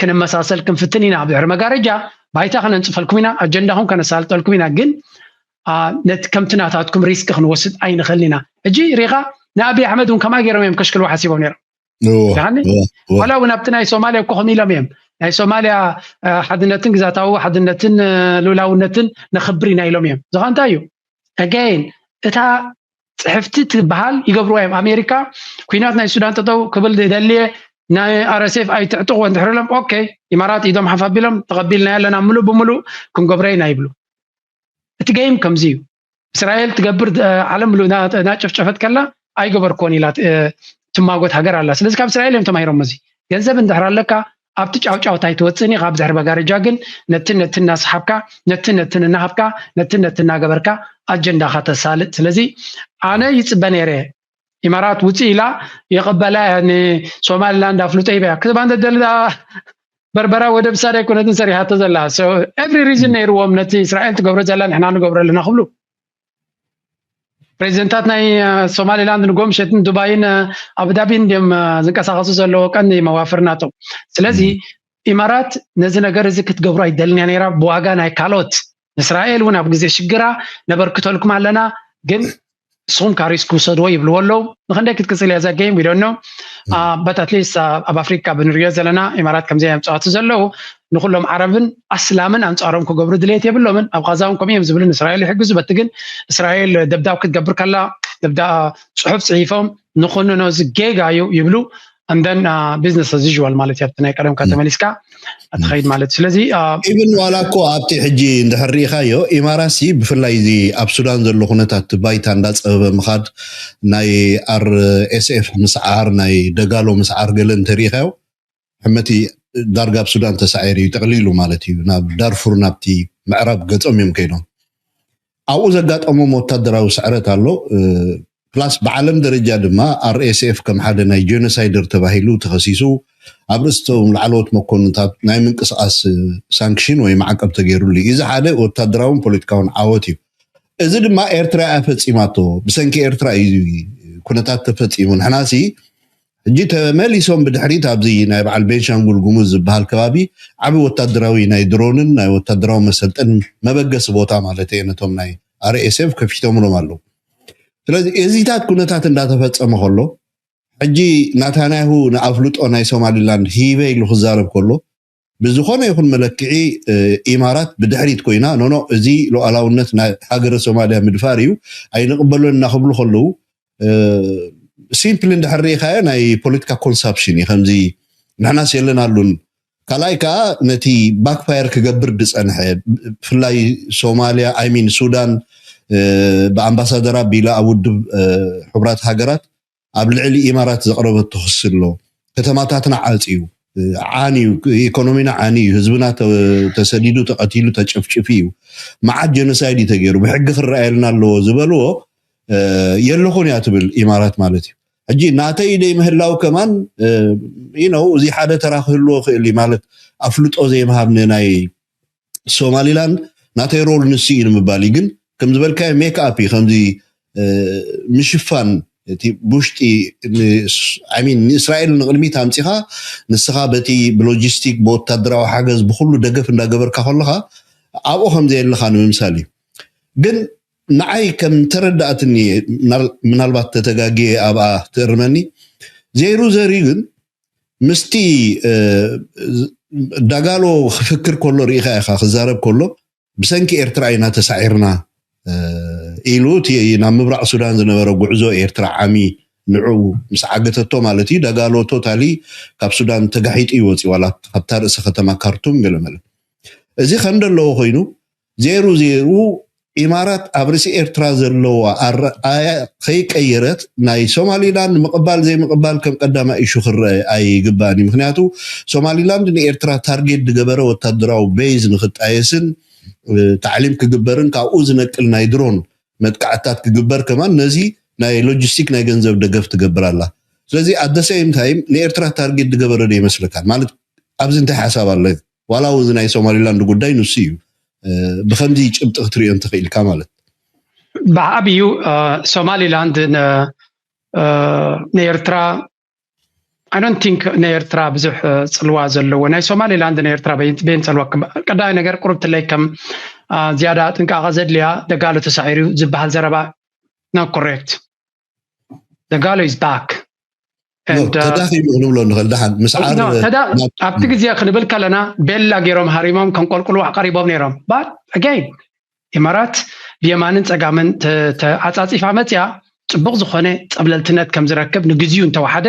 ክንመሳሰል ክንፍትን ኢና ኣብ ድሕሪ መጋረጃ ባይታ ከነንፅፈልኩም ኢና ኣጀንዳኹም ከነሳልጠልኩም ኢና። ግን ነቲ ከምቲ ናታትኩም ሪስክ ክንወስድ ኣይንኽእልን ኢና። ሕጂ ሪኻ ንኣብይ ኣሕመድ እውን ከማ ገይሮም እዮም ከሽክልዎ ሓሲቦም ነይሮም። ዋላ እውን ኣብቲ ናይ ሶማልያ እኮ ከም ኢሎም እዮም ናይ ሶማልያ ሓድነትን ግዛታዊ ሓድነትን ልኡላውነትን ነኽብር ኢና ኢሎም እዮም። ዝኻ እንታይ እዩ ኣገይን እታ ፅሕፍቲ ትበሃል ይገብርዋ እዮም። ኣሜሪካ ኩናት ናይ ሱዳን ጠጠው ክብል ደልየ ናይ ኣረሴፍ ኣይትዕጥቕዎ እንድሕር ኢሎም ኦኬ ኢማራት ኢዶም ሓፍ ኣቢሎም ተቐቢልና ኣለና ምሉእ ብምሉእ ክንገብሮ ኢና ይብሉ። እቲ ገይም ከምዚ እዩ። እስራኤል ትገብር ዓለም ምሉእ እናጨፍጨፈት ከላ ኣይገበርክዎን ኢላ ትማጎት ሃገር ኣላ። ስለዚ ካብ እስራኤል እዮም ተማሂሮም እዚ ገንዘብ እንድሕር ኣለካ ኣብቲ ጫውጫውታ ኣይትወፅእን ኢኻ። ብድሕሪ መጋረጃ ግን ነትን ነትን እናሰሓብካ ነትን ነትን እናሃብካ ነትን ነትን እናገበርካ ኣጀንዳኻ ተሳልጥ። ስለዚ ኣነ ይፅበ ነይረ ኢማራት ውፅእ ኢላ ይቕበላ እያ ንሶማሊላንድ ኣፍልጦ ሂባ እያ ክትባ እንተደሊ በርበራ ወደብ ሳድ ኣይኮነትን ሰሪሓቶ ዘላ። ኤቭሪ ሪዝን ነይርዎም ነቲ እስራኤል ትገብሮ ዘላ ንሕና ንገብሮ ኣለና ክብሉ ፕሬዚደንታት ናይ ሶማሊላንድ ንጎምሸትን ዱባይን ኣቡዳቢን እንዲም ዝንቀሳቀሱ ዘለዎ ቀንዲ መዋፍር ናቶም። ስለዚ ኢማራት ነዚ ነገር እዚ ክትገብሩ ኣይደልን እያ ነይራ ብዋጋ ናይ ካልኦት ንእስራኤል እውን ኣብ ግዜ ሽግራ ነበርክተልኩም ኣለና ግን ንስኹም ካሪስ ክውሰድዎ ይብልዎ ኣለዉ። ንክንደይ ክትቅፅል እያ ዘገይም ዊዶኖ በት ኣትሊስት ኣብ ኣፍሪካ ብንሪዮ ዘለና ኢማራት ከምዚ የምፅዋቱ ዘለዉ ንኩሎም ዓረብን ኣስላምን ኣንፃሮም ክገብሩ ድሌት የብሎምን። ኣብ ቃዛ እውን ከምኡ እዮም ዝብሉ ንእስራኤል ይሕግዙ በቲ ግን እስራኤል ደብዳብ ክትገብር ከላ ደብዳ ፅሑፍ ፅሒፎም ንኮንኖ እዚ ጌጋ እዩ ይብሉ። And then business as usual ማለት እዩ ኣብቲ ናይ ቀደምካ ተመሊስካ ትኸይድ ማለት እዩ። ስለዚ ኢብን ዋላ እኮ ኣብቲ ሕጂ እንድሕር ርኢኻዮ ኢማራሲ ብፍላይ እዚ ኣብ ሱዳን ዘሎ ኩነታት ባይታ እንዳፀበበ ምኻድ ናይ ኣር ኤስ ኤፍ ምስዓር ናይ ደጋሎ ምስዓር ገለ እንተርኢኻዮ ሕመቲ ዳርጋ ኣብ ሱዳን ተሳዒሩ እዩ ጠቕሊሉ ማለት እዩ ናብ ዳርፉር ናብቲ ምዕራብ ገፆም እዮም ከይዶም ኣብኡ ዘጋጠሞም ወታደራዊ ስዕረት ኣሎ። ፕላስ ብዓለም ደረጃ ድማ ኣር ኤስ ኤፍ ከም ሓደ ናይ ጀኖሳይደር ተባሂሉ ተኸሲሱ ኣብ ርእስቶም ላዕለዎት መኮንታት ናይ ምንቅስቃስ ሳንክሽን ወይ ማዕቀብ ተገይሩሉ እዩ። እዚ ሓደ ወታደራውን ፖለቲካውን ዓወት እዩ። እዚ ድማ ኤርትራ እያ ፈፂማቶ። ብሰንኪ ኤርትራ እዩ ኩነታት ተፈፂሙ። ንሕናሲ ሕጂ ተመሊሶም ብድሕሪት ኣብዚ ናይ በዓል ቤንሻንጉል ጉሙዝ ዝበሃል ከባቢ ዓቢ ወታደራዊ ናይ ድሮንን ናይ ወታደራዊ መሰልጠን መበገሲ ቦታ ማለት እየ ነቶም ናይ ኣር ኤስ ኤፍ ከፊቶምሎም ኣለዉ። ስለዚ እዚታት ኩነታት እንዳተፈጸመ ከሎ ሕጂ ናታንያሁ ንኣፍልጦ ናይ ሶማሊላንድ ሂበ ኢሉ ክዛረብ ከሎ ብዝኾነ ይኹን መለክዒ ኢማራት ብድሕሪት ኮይና ኖኖ እዚ ሉዓላውነት ናይ ሃገረ ሶማልያ ምድፋር እዩ ኣይንቕበሎን እናክብሉ ከለዉ ሲምፕሊ እንድሕር ርኢኻዮ ናይ ፖለቲካ ኮንሳፕሽን እዩ ከምዚ ንሕናስ የለናሉን ካልኣይ ከዓ ነቲ ባክፋየር ክገብር ዝፀንሐ ብፍላይ ሶማልያ ኣይሚን ሱዳን ብኣምባሳደራ ቢላ ኣብ ውድብ ሕቡራት ሃገራት ኣብ ልዕሊ ኢማራት ዘቕረበቶ ክሲ ኣሎ። ከተማታትና ዓፅዩ፣ ዓንዩ፣ ኢኮኖሚና ዓንዩ፣ ህዝብና ተሰዲዱ፣ ተቐቲሉ፣ ተጨፍጭፉ እዩ። መዓት ጀኖሳይድ እዩ ተገይሩ፣ ብሕጊ ክረኣየልና ኣለዎ ዝበልዎ የለኹን እያ ትብል ኢማራት ማለት እዩ። ሕጂ ናተይ ደይ ምህላው ከማን ነው እዚ ሓደ ተራ ክህልዎ ክእል እዩ ማለት ኣፍልጦ ዘይምሃብ ንናይ ሶማሊላንድ ናተይ ሮል ንሱ እዩ ንምባል እዩ። ግን ከም ዝበልካዮ ሜክ ኣፕ እዩ ከምዚ ምሽፋን እቲ ብውሽጢ ንእስራኤል ንቕድሚት ኣምፂኻ ንስኻ በቲ ብሎጂስቲክ ብወታደራዊ ሓገዝ ብኩሉ ደገፍ እንዳገበርካ ከለኻ ኣብኡ ከምዘየለኻ ንምምሳል እዩ። ግን ንዓይ ከም ተረዳእትኒ፣ ምናልባት ተተጋግየ ኣብኣ ትእርመኒ፣ ዘይሩ ዘሪ ግን ምስቲ ዳጋሎ ክፍክር ከሎ ርኢኻ ኢኻ፣ ክዛረብ ከሎ ብሰንኪ ኤርትራ ኢና ተሳዒርና ኢሉ እቲ ናብ ምብራቕ ሱዳን ዝነበረ ጉዕዞ ኤርትራ ዓሚ ንዑ ምስ ዓገተቶ ማለት እዩ። ዳጋሎ ቶታሊ ካብ ሱዳን ተጋሒጡ ይወፂ ዋላ ካብታ ርእሰ ከተማ ካርቱም ገለመለ። እዚ ከም ዘለዎ ኮይኑ ዜሩ ዜሩ ኢማራት ኣብ ርእሲ ኤርትራ ዘለዋ ኣረኣያ ከይቀየረት ናይ ሶማሊላንድ ምቕባል ዘይምቕባል ከም ቀዳማይ ኢሹ ክረአ ኣይግባእን እዩ። ምክንያቱ ሶማሊላንድ ንኤርትራ ታርጌት ዝገበረ ወታደራዊ ቤዝ ንክጣየስን ታዕሊም ክግበርን ካብኡ ዝነቅል ናይ ድሮን መጥቃዕታት ክግበር ከማን ነዚ ናይ ሎጂስቲክ ናይ ገንዘብ ደገፍ ትገብር ኣላ። ስለዚ ኣደሰይም ታይም ንኤርትራ ታርጌት ዝገበረ ዶ ይመስለካ ማለት ኣብዚ እንታይ ሓሳብ ኣለ? ዋላ እውን ናይ ሶማሊላንድ ጉዳይ ንሱ እዩ። ብከምዚ ጭብጢ ክትሪኦ እንተኽኢልካ ማለት ብዓብዩ ሶማሊላንድ ንኤርትራ I don't think ንኤርትራ ብዙሕ ፅልዋ ዘለዎ ናይ ሶማሊላንድ ንኤርትራ በይን ፀልዋ ቀዳማይ ነገር ቁርብትለይ ከም ዝያዳ ጥንቃቐ ዘድልያ ደጋሎ ተሳዒሩ ዝበሃል ዘረባ not correct ደጋሎ is back ተዳኺሙ ክንብሎ ንኽእል ደሓን ምስዓር ኣብቲ ግዜ ክንብል ከለና ቤላ ገይሮም ሃሪሞም ከንቆልቁልዋ ቀሪቦም ነይሮም but again ኢማራት ብየማንን ፀጋምን ተዓፃፂፋ መፅያ ፅቡቕ ዝኾነ ፀብለልትነት ከም ዝረክብ ንግዚኡ እንተወሓደ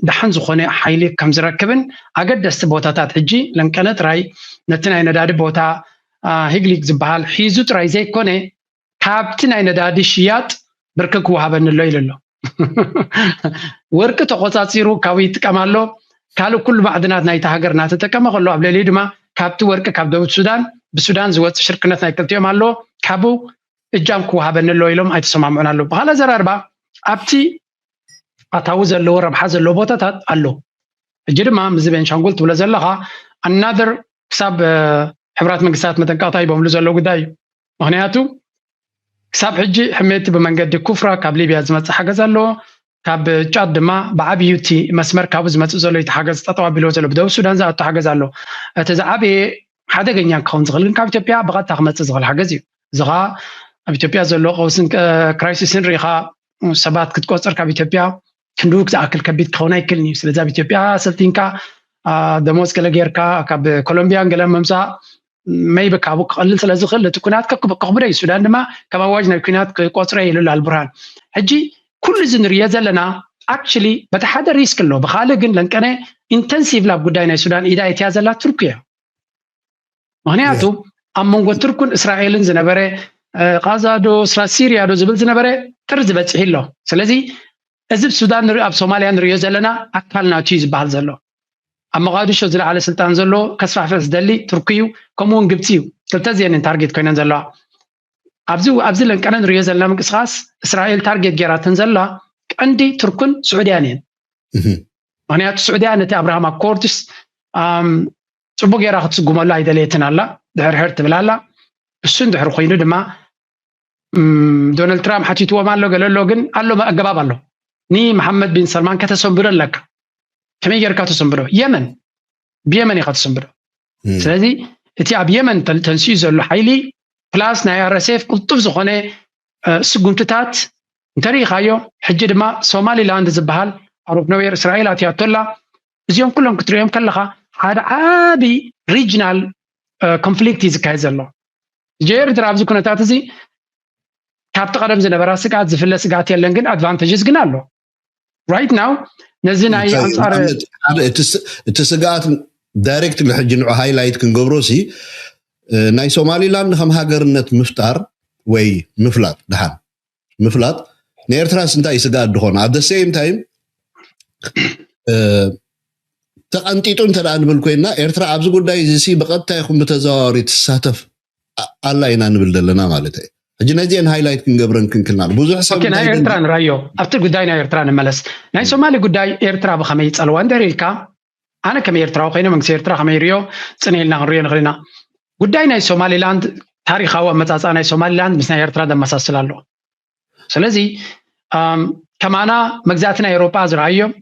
ደሓን ዝኾነ ሓይሊ ከም ዝረክብን ኣገደስቲ ቦታታት ሕጂ ለንቀነ ጥራይ ነቲ ናይ ነዳዲ ቦታ ሂግሊግ ዝበሃል ሒዙ ጥራይ ዘይኮነ ካብቲ ናይ ነዳዲ ሽያጥ ብርክን ክወሃበኒ ኣሎ ኢሉ ኣሎ ወርቂ ተቆፃፂሩ ካብኡ ይጥቀም ኣሎ ካልእ ኩሉ ማዕድናት ናይቲ ሃገር እናተጠቀመ ከሎ ኣብ ልዕሊኡ ድማ ካብቲ ወርቂ ካብ ደቡብ ሱዳን ብሱዳን ዝወፅእ ሽርክነት ናይ ክልቲኦም ኣሎ ካብኡ እጃም ክወሃበኒ ኣሎ ኢሎም ኣይተሰማምዑን ኣለዉ ብካልእ ኣዘራርባ ኣብቲ ኣታዊ ዘለዎ ረብሓ ዘለዎ ቦታታት ኣሎ ሕጂ ድማ ምዚ ቤንሻንጉል ትብሎ ዘለካ ኣናደር ክሳብ ሕብራት መንግስታት መጠንቀቕታ ሂቦምሉ ዘሎ ጉዳይ እዩ ምክንያቱ ክሳብ ሕጂ ሕሜቲ ብመንገዲ ኩፍራ ካብ ሊብያ ዝመፅእ ሓገዝ ኣሎ ካብ ጫድ ድማ ብዓብዩ እቲ መስመር ካብኡ ዝመፅእ ዘሎ እቲ ሓገዝ ጠጠው ኣቢልዎ ዘሎ ብደቡብ ሱዳን ዝኣቱ ሓገዝ ኣሎ እቲ ዝዓበየ ሓደገኛ ክኸውን ዝኽእል ግን ካብ ኢትዮጵያ ብቐጥታ ክመፅእ ዝኽእል ሓገዝ እዩ እዚ ከዓ ኣብ ኢትዮጵያ ዘሎ ቀውስን ክራይሲስን ርኢኻ ሰባት ክትቆፅር ካብ ኢትዮጵያ ክንድውክ ዝኣክል ከቢድ ክኸውን ኣይክልን እዩ ስለዚ ኣብ ኢትዮጵያ ሰልጢንካ ደሞዝ ገለ ጌርካ ካብ ኮሎምቢያን ገለ ምምፃእ maybe ካብኡ ክቐልል ስለ ዝኽእል እቲ ኩናት ከክብዶ እዩ ሱዳን ድማ ከም ኣዋጅ ናይ ኩናት ክቆፅረ ኢሉ ኣልቡርሃን ሕጂ ኩሉ እዚ ንሪኦ ዘለና actually በቲ ሓደ risk ኣሎ ብካልእ ግን ለንቀነ intensive ኣብ ጉዳይ ናይ ሱዳን ኢዳ የትያ ዘላ ቱርኪ እያ ምክንያቱ ኣብ መንጎ ቱርኩን እስራኤልን ዝነበረ ቃዛ ዶ ስራ ሲርያ ዶ ዝብል ዝነበረ ጥሪ ዝበፅሒ ኣሎ ስለዚ እዚ ሱዳን ኣብ ሶማልያ ንሪኦ ዘለና ኣካል ናቱ እዩ ዝበሃል ዘሎ ኣብ መቃዲሾ ዝለዓለ ስልጣን ዘሎ ከስፋሕፍሕ ዝደሊ ቱርኪ እዩ ከምኡ እውን ግብፂ እዩ ክልተ ዜንን ታርጌት ኮይነን ዘለዋ ኣብዚ ኣብዚ ለንቀነ ንሪኦ ዘለና ምንቅስቃስ እስራኤል ታርጌት ጌራተን ዘላ ቀንዲ ቱርክን ስዑድያን እየን ምክንያቱ ስዑድያ ነቲ ኣብርሃም ኣኮርድስ ፅቡቅ ጌራ ክትስጉመሉ ኣይደለየትን ኣላ ድሕርሕር ትብል ኣላ እሱ እንድሕር ኮይኑ ድማ ዶናልድ ትራምፕ ሓቲትዎም ኣሎ ገለ ኣሎ ግን ኣሎ ኣገባብ ኣሎ ንመሓመድ ቢን ሰልማን ከተሰንብዶ ኣለካ ከመይ ጌርካ ተሰንብዶ የመን ብየመን ኢካ ተሰንብዶ ስለዚ እቲ ኣብ የመን ተንስኡ ዘሎ ሓይሊ plus ናይ rsf ቅልጡፍ ዝኾነ ስጉምትታት እንተሪኢኻዮ ሕጂ ድማ ሶማሊላንድ ዝበሃል ኣሮብ ነዌር እስራኤል ኣትያቶላ እዚኦም ኩሎም ክትሪኦም ከለካ ሓደ ዓቢ regional conflict እዩ ዝካየድ ዘሎ ጀርድር ኣብዚ ኩነታት እዚ ካብቲ ቀደም ዝነበራ ስግኣት ዝፍለ ስግኣት የለን ግን advantages ግን ኣሎ right now ነዚ ናይ ኣንፃር እቲ ስግኣት direct ሕጂ ንዑ highlight ክንገብሮ ሲ ናይ ሶማሊላንድ ከም ሃገርነት ምፍጣር ወይ ምፍላጥ ድሓን ምፍላጥ ንኤርትራስ እንታይ ስግኣት ድኾነ ኣብ the same time ተቐንጢጡ እንተ ንብል ኮይና ኤርትራ ኣብዚ ጉዳይ እዚ ሲ ብቐጥታ ይኹን ብተዘዋዋሪ ትሳተፍ ኣላ ኢና ንብል ዘለና ማለት እዩ ሕጂ ነዚአን highlight ክንገብረን ክንክልና ብዙሕ ሰብ ናይ ኤርትራ ንራዮ ኣብቲ ጉዳይ ናይ ኤርትራ ንመለስ ናይ ሶማሊ ጉዳይ ኤርትራ ብኸመይ ይፀልዋ እንድሕር ኢልካ ኣነ ከም ኤርትራዊ ኮይነ መንግስቲ ኤርትራ ከመይ ሪዮ ፅን ኢልና ክንሪዮ ንኽእል ኢና ጉዳይ ናይ ሶማሊላንድ ታሪካዊ ኣመፃፃ ናይ ሶማሊላንድ ምስ ናይ ኤርትራ ዘመሳስል ኣሎ ስለዚ ከማና መግዛእቲ ናይ ኤውሮጳ ዝረኣዮም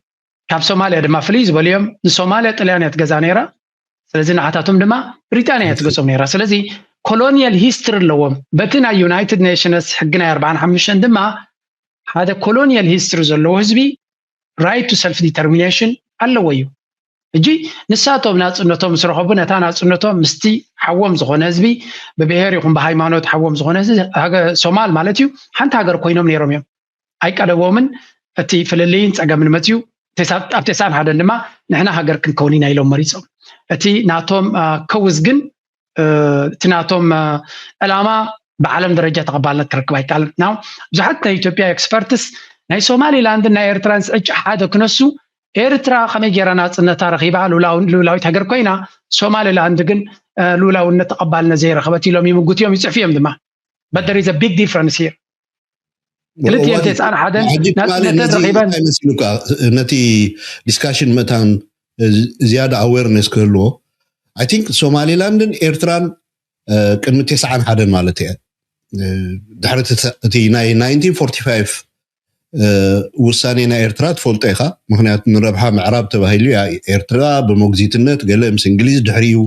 ካብ ሶማልያ ድማ ፍልይ ዝበልዮም ንሶማልያ ጥልያን እያ ትገዛ ነይራ ስለዚ ንዓታቶም ድማ ብሪጣንያ እያ ትገጾም ነይራ ስለዚ colonial history ኣለዎም። በቲ ናይ United Nations ሕጊ ናይ ኣርባዓን ሓሙሽተን ድማ ሓደ colonial history ዘለዎ ህዝቢ right to self determination ኣለዎ እዩ። ሕጂ ንሳቶም ናጽነቶም ምስ ረኸቡ ነታ ናጽነቶም ምስቲ ሓዎም ዝኾነ ህዝቢ ብብሔር ይኹን ብሃይማኖት ሓዎም ዝኾነ ህዝቢ ሃገ- ሶማል ማለት እዩ ሓንቲ ሃገር ኮይኖም ነይሮም እዮም። ኣይቀደሞምን እቲ ፍልልይን ጸገምን መጽዩ። ተሳ- ኣብ ተስዓን ሓደን ድማ ንሕና ሃገር ክንከውን ኢና ኢሎም መሪጾም። እቲ ናቶም አ፣ ከውዝ ግን እ፣ እቲ ናቶም እ፣ ዕላማ ብዓለም ደረጃ ተቐባልነት ክረክብ ኣይከኣልን። ናው ብዙሓት ናይ ኢትዮጵያ ኤክስፐርትስ ናይ ሶማሊላንድን ናይ ኤርትራን ስዕጭ ሓደ ክነሱ ኤርትራ ከመይ ጌራ ናጽነታ ረኺባ ልኡላው- ልኡላዊት ሃገር ኮይና ሶማሊላንድ ግን እ፣ ልኡላውነት ተቐባልነት ዘይረኸበት ኢሎም ይምጉት እዮም ይጽሕፉ እዮም ድማ። But there is a big difference here። ክልቲኤን ተስዓን ሓደን ናጽነተን ረኺበን ይመስሉካ ነቲ ዲስካሽን መታን ዝያዳ ኣዌርነስ ክህልዎ። I think ሶማሊላንድን ኤርትራን ቅድሚ ተስዓን ሓደን ማለት እየ ድሕሪ እቲ ናይ ናይንቲን ፎርቲ ፋይቭ ውሳኔ ናይ ኤርትራ ትፈልጦ ኢኻ። ምክንያቱ ንረብሓ ምዕራብ ተባሂሉ እያ ኤርትራ ብሞግዚትነት ገለ ምስ እንግሊዝ ድሕሪኡ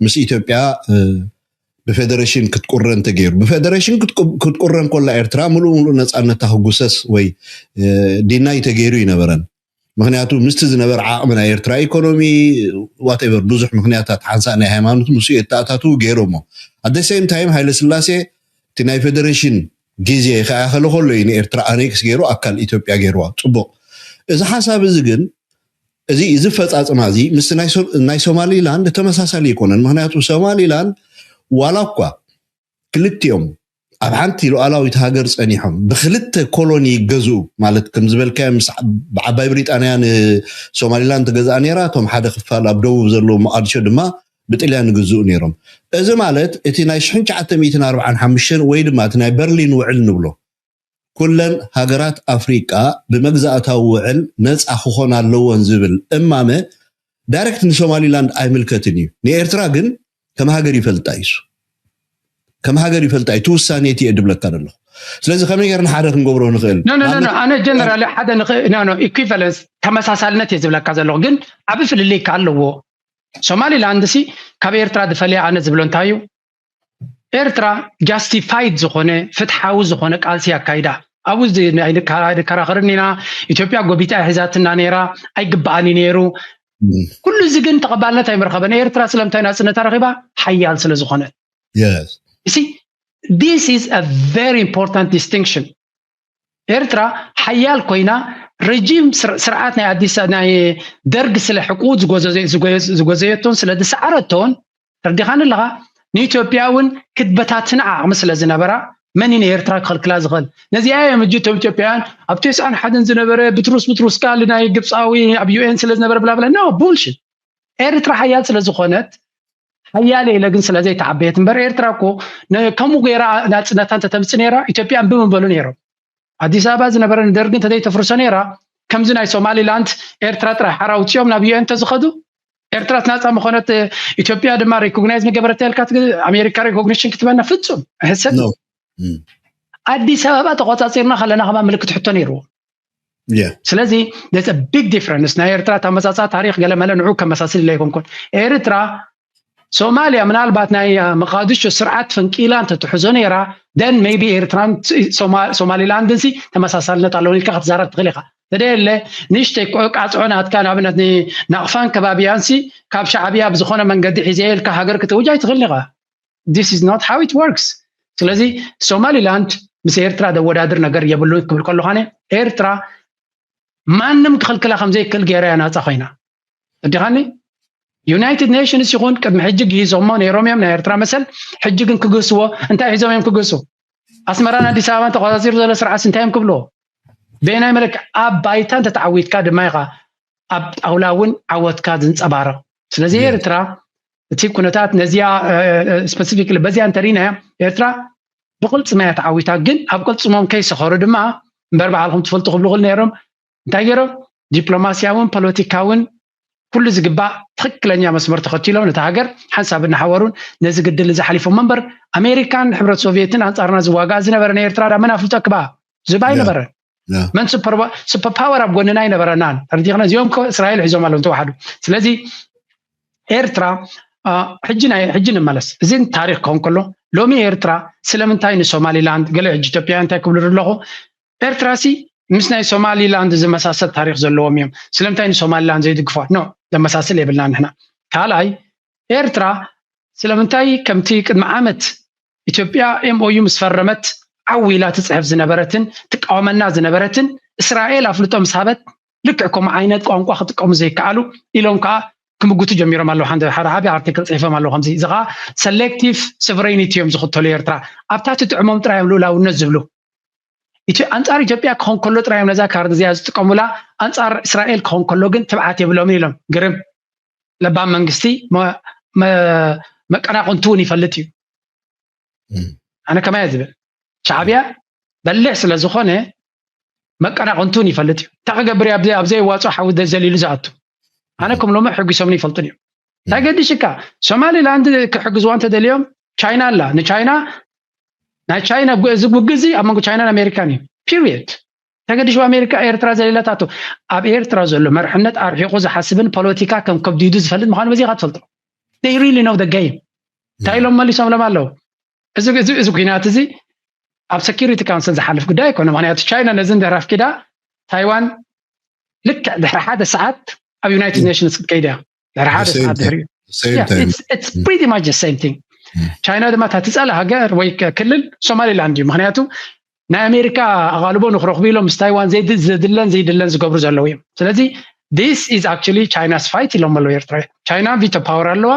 ምስ ኢትዮጵያ ብፌደሬሽን ክትቁረን ተገይሩ። ብፌደሬሽን ክትቁረን ኮላ ኤርትራ ምሉእ ምሉእ ነፃነታ ክጉሰስ ወይ ዲናይ ተገይሩ ይነበረን። ምክንያቱ ምስቲ ዝነበረ ዓቕሚ ናይ ኤርትራ ኢኮኖሚ ዋቴቨር ብዙሕ ምክንያታት ሓንሳእ ናይ ሃይማኖት ምስ የተኣታትዉ ገይሮሞ። ኣደ ሴም ታይም ሃይለ ስላሴ እቲ ናይ ፌደሬሽን ግዜ ከኣኸለ ከሎ እዩ ንኤርትራ ኣኔክስ ገይሩ ኣካል ኢትዮጵያ ገይርዋ። ፅቡቕ። እዚ ሓሳብ እዚ ግን እዚ እዚ ፈፃፅማ እዚ ምስ ናይ ሶማሊላንድ ተመሳሳሊ ኣይኮነን። ምክንያቱ ሶማሊላንድ ዋላ እኳ ክልቲኦም ኣብ ሓንቲ ሉዓላዊት ሃገር ፀኒሖም ብክልተ ኮሎኒ ይገዝኡ ማለት ከም ዝበልካዮ ምስ ብዓባይ ብሪጣንያ ንሶማሊላንድ ትገዝኣ ነይራ። እቶም ሓደ ክፋል ኣብ ደቡብ ዘለዉ መቓድሾ ድማ ብጥልያን ይግዝኡ ነይሮም። እዚ ማለት እቲ ናይ ሽሕን ትሽዓተ ሚእትን ኣርባዓን ሓሙሽተን ወይ ድማ እቲ ናይ በርሊን ውዕል ንብሎ ኩለን ሃገራት ኣፍሪቃ ብመግዛእታዊ ውዕል ነፃ ክኾና ኣለወን ዝብል እማመ ዳይሬክት ንሶማሊላንድ ኣይምልከትን እዩ። ንኤርትራ ግን ከም ሃገር ይፈልጣ እዩ። ከም ሃገር ይፈልጣ እዩ። እቲ ውሳኔ እቲ እየ ድብለካ ዘለኹ። ስለዚ ከመይ ገርና ሓደ ክንገብሮ ንኽእል? ኣነ ጀነራል ሓደ ኢኩቫለንስ ተመሳሳልነት እየ ዝብለካ ዘለኹ፣ ግን ዓብ ፍልልይ ከ ኣለዎ። ሶማሊላንድ ሲ ካብ ኤርትራ ዝፈልያ ኣነ ዝብሎ እንታይ እዩ? ኤርትራ ጃስቲፋይድ ዝኾነ ፍትሓዊ ዝኾነ ቃልሲ ኣካይዳ ኣብኡ ንከራኸርን ኢና። ኢትዮጵያ ጎቢጣ ሒዛትና ነይራ፣ ኣይግበኣን ነይሩ። ኩሉ እዚ ግን ተቐባልነት ኣይምረኸበን። ኤርትራ ስለምንታይ ናፅነታ ረኺባ? ሓያል ስለ ዝኾነት። This is a very important distinction። ኤርትራ ሓያል ኮይና ረጂም ስርዓት ናይ ኣዲስ ናይ ደርግ ስለ ሕቁ ዝጎዘየቶን ስለ ዝሰዓረቶን ተርዲኻን ኣለኻ። ንኢትዮጵያ እውን ክትበታትና ዓቕሚ ስለ ዝነበራ መን እዩ ንኤርትራ ክኽልክላ ዝኽእል? ነዚኣ እዮም እጂ እቶም ኢትዮጵያውያን ኣብ ተስዓን ሓደን ዝነበረ ብትሩስ ብትሩስ ቃል ናይ ግብፃዊ ኣብ ዩኤን ስለ ዝነበረ ብላብላ ኖ ቡልሽት። ኤርትራ ሓያል ስለ ዝኾነት ሓያል ኢለ ግን ስለ ዘይተዓበየት እምበር ኤርትራ እኮ ከምኡ ገይራ ናፅነታ እንተተምፅ ነይራ ኢትዮጵያ እምቢ ምበሉ ነይሮም። ኣዲስ ኣበባ ዝነበረ ንደርጊ እንተዘይተፍርሶ ነይራ ከምዚ ናይ ሶማሊላንድ ኤርትራ ጥራይ ሓራ ውፅኦም ናብ ዩኤን እንተዝኸዱ ኤርትራ ናፃ ምኾነት ኢትዮጵያ ድማ ሪኮግናይዝ ምገበረት ያልካ ኣሜሪካ ሪኮግኒሽን ክትበና ፍፁም ሕሰብ። ኣዲስ ኣበባ ተቆፃፂርና ከለና ከማ ምልክት ሕቶ ነይርዎ። ስለዚ ቢግ ዲፍረንስ ናይ ኤርትራ ታመፃፃ ታሪክ ገለመለ ንዑ ከመሳስል ኢለ ኣይኮንኩን። ኤርትራ ሶማልያ ምናልባት ናይ መቃድሾ ስርዓት ፈንቂላ እንተትሕዞ ነይራ ደን ሜይቢ ኤርትራን ሶማሊላንድን ሲ ተመሳሳልነት ኣለውን ኢልካ ክትዛረብ ትኽእል ኢኻ። ተደየለ ንእሽተይ ቃፅዖ ናትካ ንኣብነት ናቕፋን ከባቢያን ሲ ካብ ሻዕብያ ብዝኾነ መንገዲ ሒዘ ኢልካ ሃገር ክትውጅ ኣይትኽእል ኢኻ። This is not how it works። ስለዚ ሶማሊላንድ ምስ ኤርትራ ዘወዳድር ነገር የብሉን ክብል ከለኳነ ኤርትራ ማንም ክኽልክላ ከምዘይክእል ገይራ እያ ናፃ ኮይና። እዲኻኒ ዩናይትድ ኔሽንስ ይኹን ቅድሚ ሕጂ ግሂዞሞ ነይሮም እዮም ናይ ኤርትራ መሰል። ሕጂ ግን ክግህስዎ እንታይ ሒዞም እዮም ክግህሱ? ኣስመራን ኣዲስ ኣበባን ተቆፃፂሩ ዘሎ ስርዓት እንታይ እዮም ክብልዎ? በየናይ መለክ ኣብ ባይታ እንተተዓዊትካ ድማ ኢኻ ኣብ ጣውላ እውን ዓወትካ ዝንፀባረቕ። ስለዚ ኤርትራ እቲ ኩነታት ነዚኣ ስፐሲፊክ በዚኣ እንተሪናያ ኤርትራ ብቅልፅማ እያ ተዓዊታ። ግን ኣብ ቅልፅሞም ከይሰኸሩ ድማ እምበር ባዕልኩም ትፈልጡ ክብሉ ክል ነይሮም እንታይ ገይሮም ዲፕሎማሲያውን ፖለቲካውን ኩሉ ዝግባእ ትክክለኛ መስመር ተኸቲሎም ነቲ ሃገር ሓንሳብ እናሓወሩን ነዚ ግድል እዚ ሓሊፎም እምበር ኣሜሪካን ሕብረት ሶቪየትን ኣንፃርና ዝዋጋእ ዝነበረ ናይ ኤርትራ ዳ መናፍልጠ ክባ ዝባ ኣይነበረን። መን ሱፐር ፓወር ኣብ ጎንና ኣይነበረናን። ተረዲኽና እዚኦም እስራኤል ሒዞም ኣለዉ ተዋሓዱ። ስለዚ ኤርትራ ሕጂ ናይ ሕጂ ንመለስ። እዚ ታሪኽ ክኸውን ከሎ፣ ሎሚ ኤርትራ ስለምንታይ ንሶማሊላንድ፣ ገለ ሕጂ ኢትዮጵያ እንታይ ክብሉ ኣለኹ፣ ኤርትራ ሲ ምስ ናይ ሶማሊላንድ ዝመሳሰል ታሪኽ ዘለዎም እዮም፣ ስለምንታይ ንሶማሊላንድ ዘይድግፏ? ኖ፣ ዘመሳስል የብልና ንሕና። ካልኣይ፣ ኤርትራ ስለምንታይ ከምቲ ቅድሚ ዓመት ኢትዮጵያ ኤምኦዩ ምስ ፈረመት ዓው ኢላ ትፅሕፍ ዝነበረትን ትቃወመና ዝነበረትን፣ እስራኤል ኣፍልጦ ምስ ሃበት ልክዕ ከምኡ ዓይነት ቋንቋ ክጥቀሙ ዘይከኣሉ ኢሎም ከዓ ክምጉቱ ጀሚሮም ኣለዉ። ሓደ ዓቢ ኣርቲክል ፅሒፎም ኣለዉ ከምዚ። እዚ ከዓ ሰሌክቲቭ ሶቨሬኒቲ እዮም ዝኽተሉ ኤርትራ። ኣብታ ትጥዕሞም ጥራይ እዮም ልኡላውነት ዝብሉ። ኣንፃር ኢትዮጵያ ክኾን ከሎ ጥራይ እዮም ነዛ ካርድ እዚኣ ዝጥቀሙላ፣ ኣንፃር እስራኤል ክኾን ከሎ ግን ትብዓት የብሎምን ኢሎም። ግርም። ለባም መንግስቲ መቀናቕንቱ እውን ይፈልጥ እዩ። ኣነ ከማይ ዝብል ሻዕብያ በሊሕ ስለ ዝኾነ መቀናቕንቱ እውን ይፈልጥ እዩ። እንታይ ክገብር እዩ ኣብዘይ ዋፅኦ ሓዊ ዘሊሉ ዝኣቱ? ኣነ ከም ሎሚ ሕጒሶምን ይፈልጡን እዮም። እንታይ ገዲሽካ? ሶማሊላንድ ክሕግዝዋ እንተደልዮም ቻይና ኣላ። ንቻይና ናይ ቻይና እዚ ውግእ እዚ ኣብ መንጎ ቻይናን ኣሜሪካን እዩ። ፒሪየድ። ተገዲሽ ኣሜሪካ ኤርትራ ዘሌላታቶ ኣብ ኤርትራ ዘሎ መርሕነት ኣርሒቑ ዝሓስብን ፖለቲካ ከም ከብዲዱ ዝፈልጥ ምዃኑ በዚኻ ትፈልጦ። They really know the game። እንታይ ኢሎም መሊሶምሎም ኣለዉ? እዚ ኩናት እዚ ኣብ ሴኪሪቲ ካውንስል ዝሓልፍ ጉዳይ ኣይኮነ። ምክንያቱ ቻይና ነዚ እንድሕር ኣፍቂዳ ታይዋን ልክዕ ድሕሪ ሓደ ሰዓት ኣብ ዩናይትድ ኔሽንስ ክትከይድ እያ። ድሕሪ ሓደ ሰዓት ድሕሪ pretty much the same thing። ቻይና ድማ እታ ትፀላ ሃገር ወይ ክልል ሶማሊላንድ እዩ። ምክንያቱ ናይ ኣሜሪካ ኣቓልቦ ንክረኽቡ ኢሎም ምስ ታይዋን ዘድለን ዘይድለን ዝገብሩ ዘለዉ እዮም። ስለዚ this is actually China's fight ኢሎም ኣለዉ ኤርትራ። ቻይና ቪቶ ፓወር ኣለዋ፣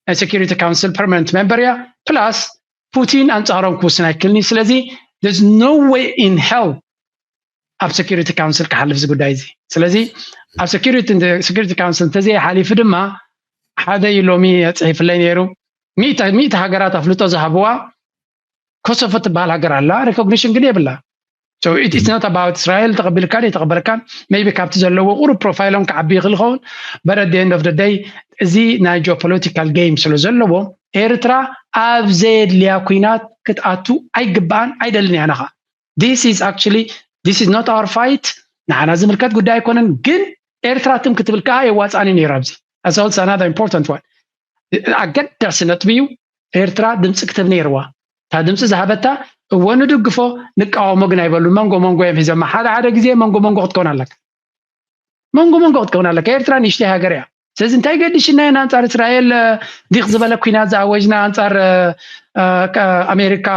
ናይ ሴኪሪቲ ካውንስል ፐርማነንት ሜምበር እያ። ፕላስ ፑቲን ኣንፃሮም ክውስን ኣይክልኒ። ስለዚ there's no way in hell ኣብ ሴኪሪቲ ካውንስል ክሓልፍ እዚ ጉዳይ እዚ። ስለዚ ኣብ ሴኪሪቲ ካውንስል እንተዘይሓሊፉ ድማ ሓደ እዩ ሎሚ ፅሒፍለይ ነይሩ። ሚእቲ ሃገራት ኣፍልጦ ዝሃብዋ ኮሶቮ ትበሃል ሃገር ኣላ፣ ሬኮግኒሽን ግን የብላ። It's not about እስራኤል ተቐቢልካን የተቐበለካን። Maybe ካብቲ ዘለዎ ቁሩብ ፕሮፋይሎም ክዓቢ ይኽእል ይኸውን። But at the end of the day እዚ ናይ ጂኦፖለቲካል ጌም ስለ ዘለዎ ኤርትራ ኣብ ዘየድልያ ኩናት ክትኣቱ ኣይግባኣን፣ ኣይደልን እያ። ንኻ this is actually this is not our fight፣ ንዓና ዝምልከት ጉዳይ ኣይኮነን። ግን ኤርትራ ትም ክትብል ከዓ የዋፅኣኒ ነይሩ። ኣብዚ ኣሳውት ሳናዳ ኢምፖርታንት ዋን ኣገዳሲ ነጥቢ እዩ። ኤርትራ ድምፂ ክትህብ ነይርዋ። እታ ድምፂ ዝሃበታ እወ ንድግፎ ንቃወሞ ግን ኣይበሉ። መንጎ መንጎ እዮም ሒዞማ። ሓደ ሓደ ግዜ መንጎ መንጎ ክትከውን ኣለካ። መንጎ መንጎ ክትከውን ኣለካ። ኤርትራ ንእሽተይ ሃገር እያ። ስለዚ እንታይ ገዲሽና ኢና ኣንፃር እስራኤል ዲክ ዝበለ ኩናት ዝኣወጅና፣ ኣንፃር ኣሜሪካ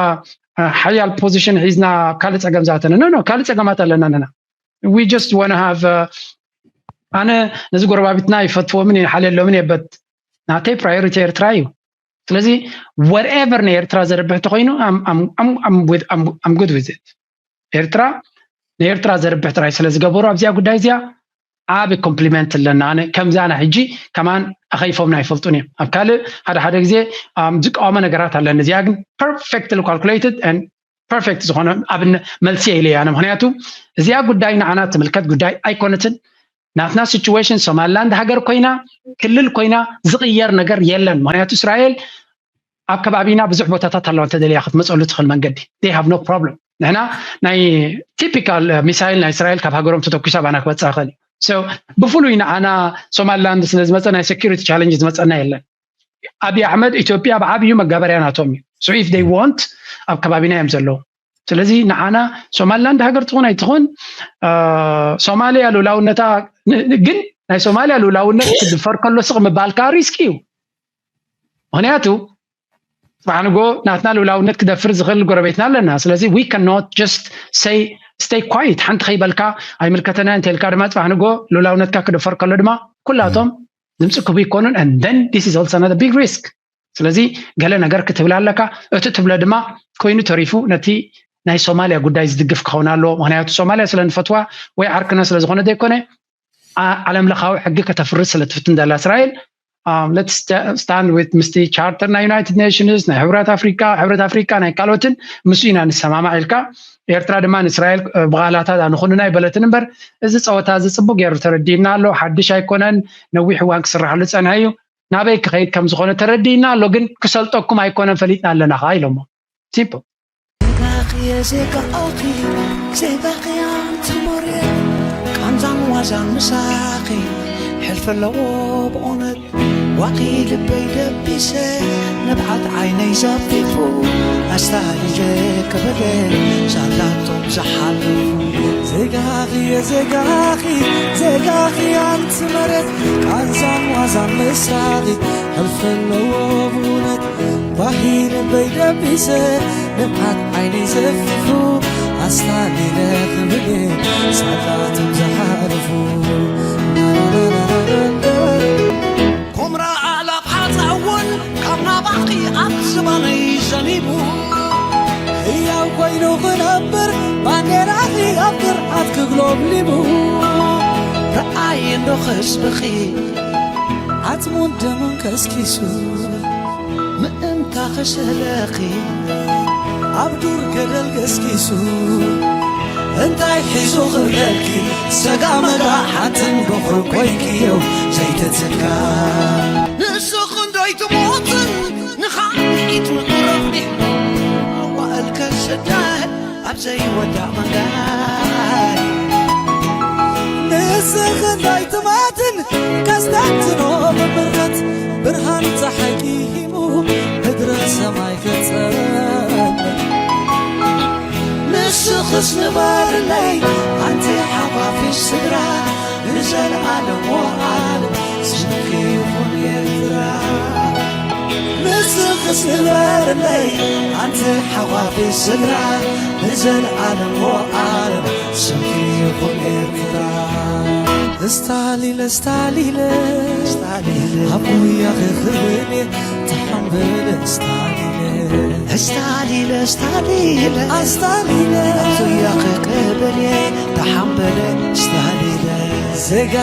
ሓያል ፖዚሽን ሒዝና ካልእ ፀገም ዝኣተነ? ኖ ካልእ ፀገማት ኣለና ንሕና። We just wanna have ኣነ ነዚ ጎረባቢትና ይፈትዎምን ይሓልየሎምን የበት ናተይ ፕራዮሪቲ ኤርትራ እዩ። ስለዚ whatever ንኤርትራ ዘርብሕ ተኮይኑ I'm good with it። ኤርትራ ንኤርትራ ዘርብሕ ጥራይ ስለ ዝገበሩ ኣብዚኣ ጉዳይ እዚኣ ዓቢ ኮምፕሊመንት ኣለና። ኣነ ከምዚ ኣነ ሕጂ ከማን ኣኸይፎምና ኣይፈልጡን እዮም። ኣብ ካልእ ሓደ ሓደ ግዜ ዝቃወመ ነገራት ኣለኒ። እዚኣ ግን perfectly calculated and perfect ዝኾነ ኣብነ መልሲ ኢለ እያ። ምክንያቱ እዚኣ ጉዳይ ንዓና ትምልከት ጉዳይ ኣይኮነትን። ናትና ሲቹዌሽን ሶማሊላንድ ሃገር ኮይና ክልል ኮይና ዝቕየር ነገር የለን። ምክንያቱ እስራኤል ኣብ ከባቢና ብዙሕ ቦታታት ኣለዋ፣ እንተደልያ ክትመፀሉ ትኽእል መንገዲ they have no problem። ንሕና ናይ ቲፒካል ሚሳይል ናይ እስራኤል ካብ ሃገሮም ተተኩሳ ባና ክበፅእ ይኽእል እዩ። ብፍሉይ ንዓና ሶማሊላንድ ስለ ዝመፀ ናይ ሴኪሪቲ ቻለንጅ ዝመፀና የለን። ኣብይ ኣሕመድ ኢትዮጵያ ብዓብዩ መጋበርያ ናቶም እዩ። So if they want ኣብ ከባቢና እዮም ዘለዉ። ስለዚ ንዓና ሶማሊላንድ ሃገር ትኹን ኣይትኹን ሶማሊያ ልኡላውነታ ግን ናይ ሶማሊያ ልኡላውነት ክድፈር ከሎ ስቕ ምባልካ ሪስክ እዩ። ምክንያቱ ፅባሕ ንጎ ናትና ልኡላውነት ክደፍር ዝኽእል ጎረቤትና ኣለና። ስለዚ we cannot just say stay quiet፣ ሓንቲ ከይበልካ ኣይምልከተና እንተልካ ድማ ፅባሕ ንጎ ልኡላውነትካ ክደፈር ከሎ ድማ ኩላቶም ድምፂ ክቡ ይኮኑን and then this is also another big risk። ስለዚ ገለ ነገር ክትብል ኣለካ። እቲ ትብሎ ድማ ኮይኑ ተሪፉ ነቲ ናይ ሶማሊያ ጉዳይ ዝድግፍ ክኸውን ኣለዎ። ምክንያቱ ሶማሊያ ስለ ንፈትዋ ወይ ዓርክና ስለ ዝኾነ ዘይኮነ ዓለም ለኻዊ ሕጊ ከተፍርስ ስለ ትፍትን ዘላ እስራኤል let's stand with ምስቲ ቻርተር ናይ ዩናይትድ ኔሽንስ ናይ ሕብረት ኣፍሪካ ሕብረት ኣፍሪካ ናይ ካልኦትን ምስ ኢና ንሰማማዕ ኢልካ ኤርትራ ድማ ንእስራኤል ብቓላታ ንኹንና ይበለትን እምበር እዚ ፀወታ እዚ ፅቡቅ ገይሩ ተረዲእና ኣሎ። ሓድሽ ኣይኮነን፣ ነዊሕ እዋን ክስራሕሉ ዝፀንሐ እዩ። ናበይ ክኸይድ ከም ዝኾነ ተረዲእና ኣሎ፣ ግን ክሰልጠኩም ኣይኮነን ፈሊጥና ኣለና ኸዓ ኢሎሞ። ሲምፕል። ዜጋኺ እየ ዜጋኺ ዜጋኺ ኣንቲ ሞርየ ቃንዛን ዋዛን ምሳኺ ሕልፊ ኣለዎ ብእውነት ዋኺ ልበይ ደቢሰ ንብዓት ዓይነይ ዘፊፉ ኣስታሊለ ክብለ ሳላቶም ዝሓልፉ ዜጋኺ የዜጋኺ ዜጋኺ ኣንቲ መሬት ቃንዛን ዋዛን ምሳኺ ሕልፊ ኣለዎ ብእውነት ዋሂ ልበይ ደቢሰ ንብዓት ዓይነይ ዘፊፉ ኣስታሊለ ክብለ ሳላቶም ዝሓልፉ ኩምራ ኣእላፍ ሓጻ እውን ካብ ናባኺ ኣብ ዝባነይ ዘኒቡ ህያው ኮይኑ ክነብር ባንዴራኺ ኣብ ግርዓት ክግሎብሊቡ ረኣይ እንዶ ህዝብኺ ዓጽሙን ደሙን ከስኪሱ ምእንታ ክስእለኺ ኣብ ዱር ገደል ገስጊሱ እንታይ ሒዙ ክብለኪ ሰጋ መጋ ሓንትን በኹሪ ኮይንክዮ ዘይትትካ ንስኽ እንዶይ ትሞትን ንኻልኢት ምቕረፍ ዲሕና መዋእል ከስደድ ኣብ ዘይወዳእ መንገድ ንስኽ እንዶይ ትሞትን ከስተንትኖ ብምረት ብርሃን ፀሓይ ቂሂሙ ምድረ ሰማይ ክጸልም ንስኽስ ንበርለይ ኣንቲ ሓፋፊሽ ስድራ ንዘለኣለም ወኣለም ስምኪ ይኹን ኤርትራ ንስኽስ ንበርለይ ኣንቲ ሓፋፊሽ ስድራ ንዘለኣለም ወኣለም ስምኪ ይኹን ኤርትራ እስታሊለ እስታሊለ እስታሊለ ኣብ ጉያኺ ክብልየ ተሓንበለ እስታሊለ እስታሊለ እስታሊለ ኣስታሊለ ኣብ ጉያኺ ክብልየ ተሓንበለ እስታሊለ ዜጋ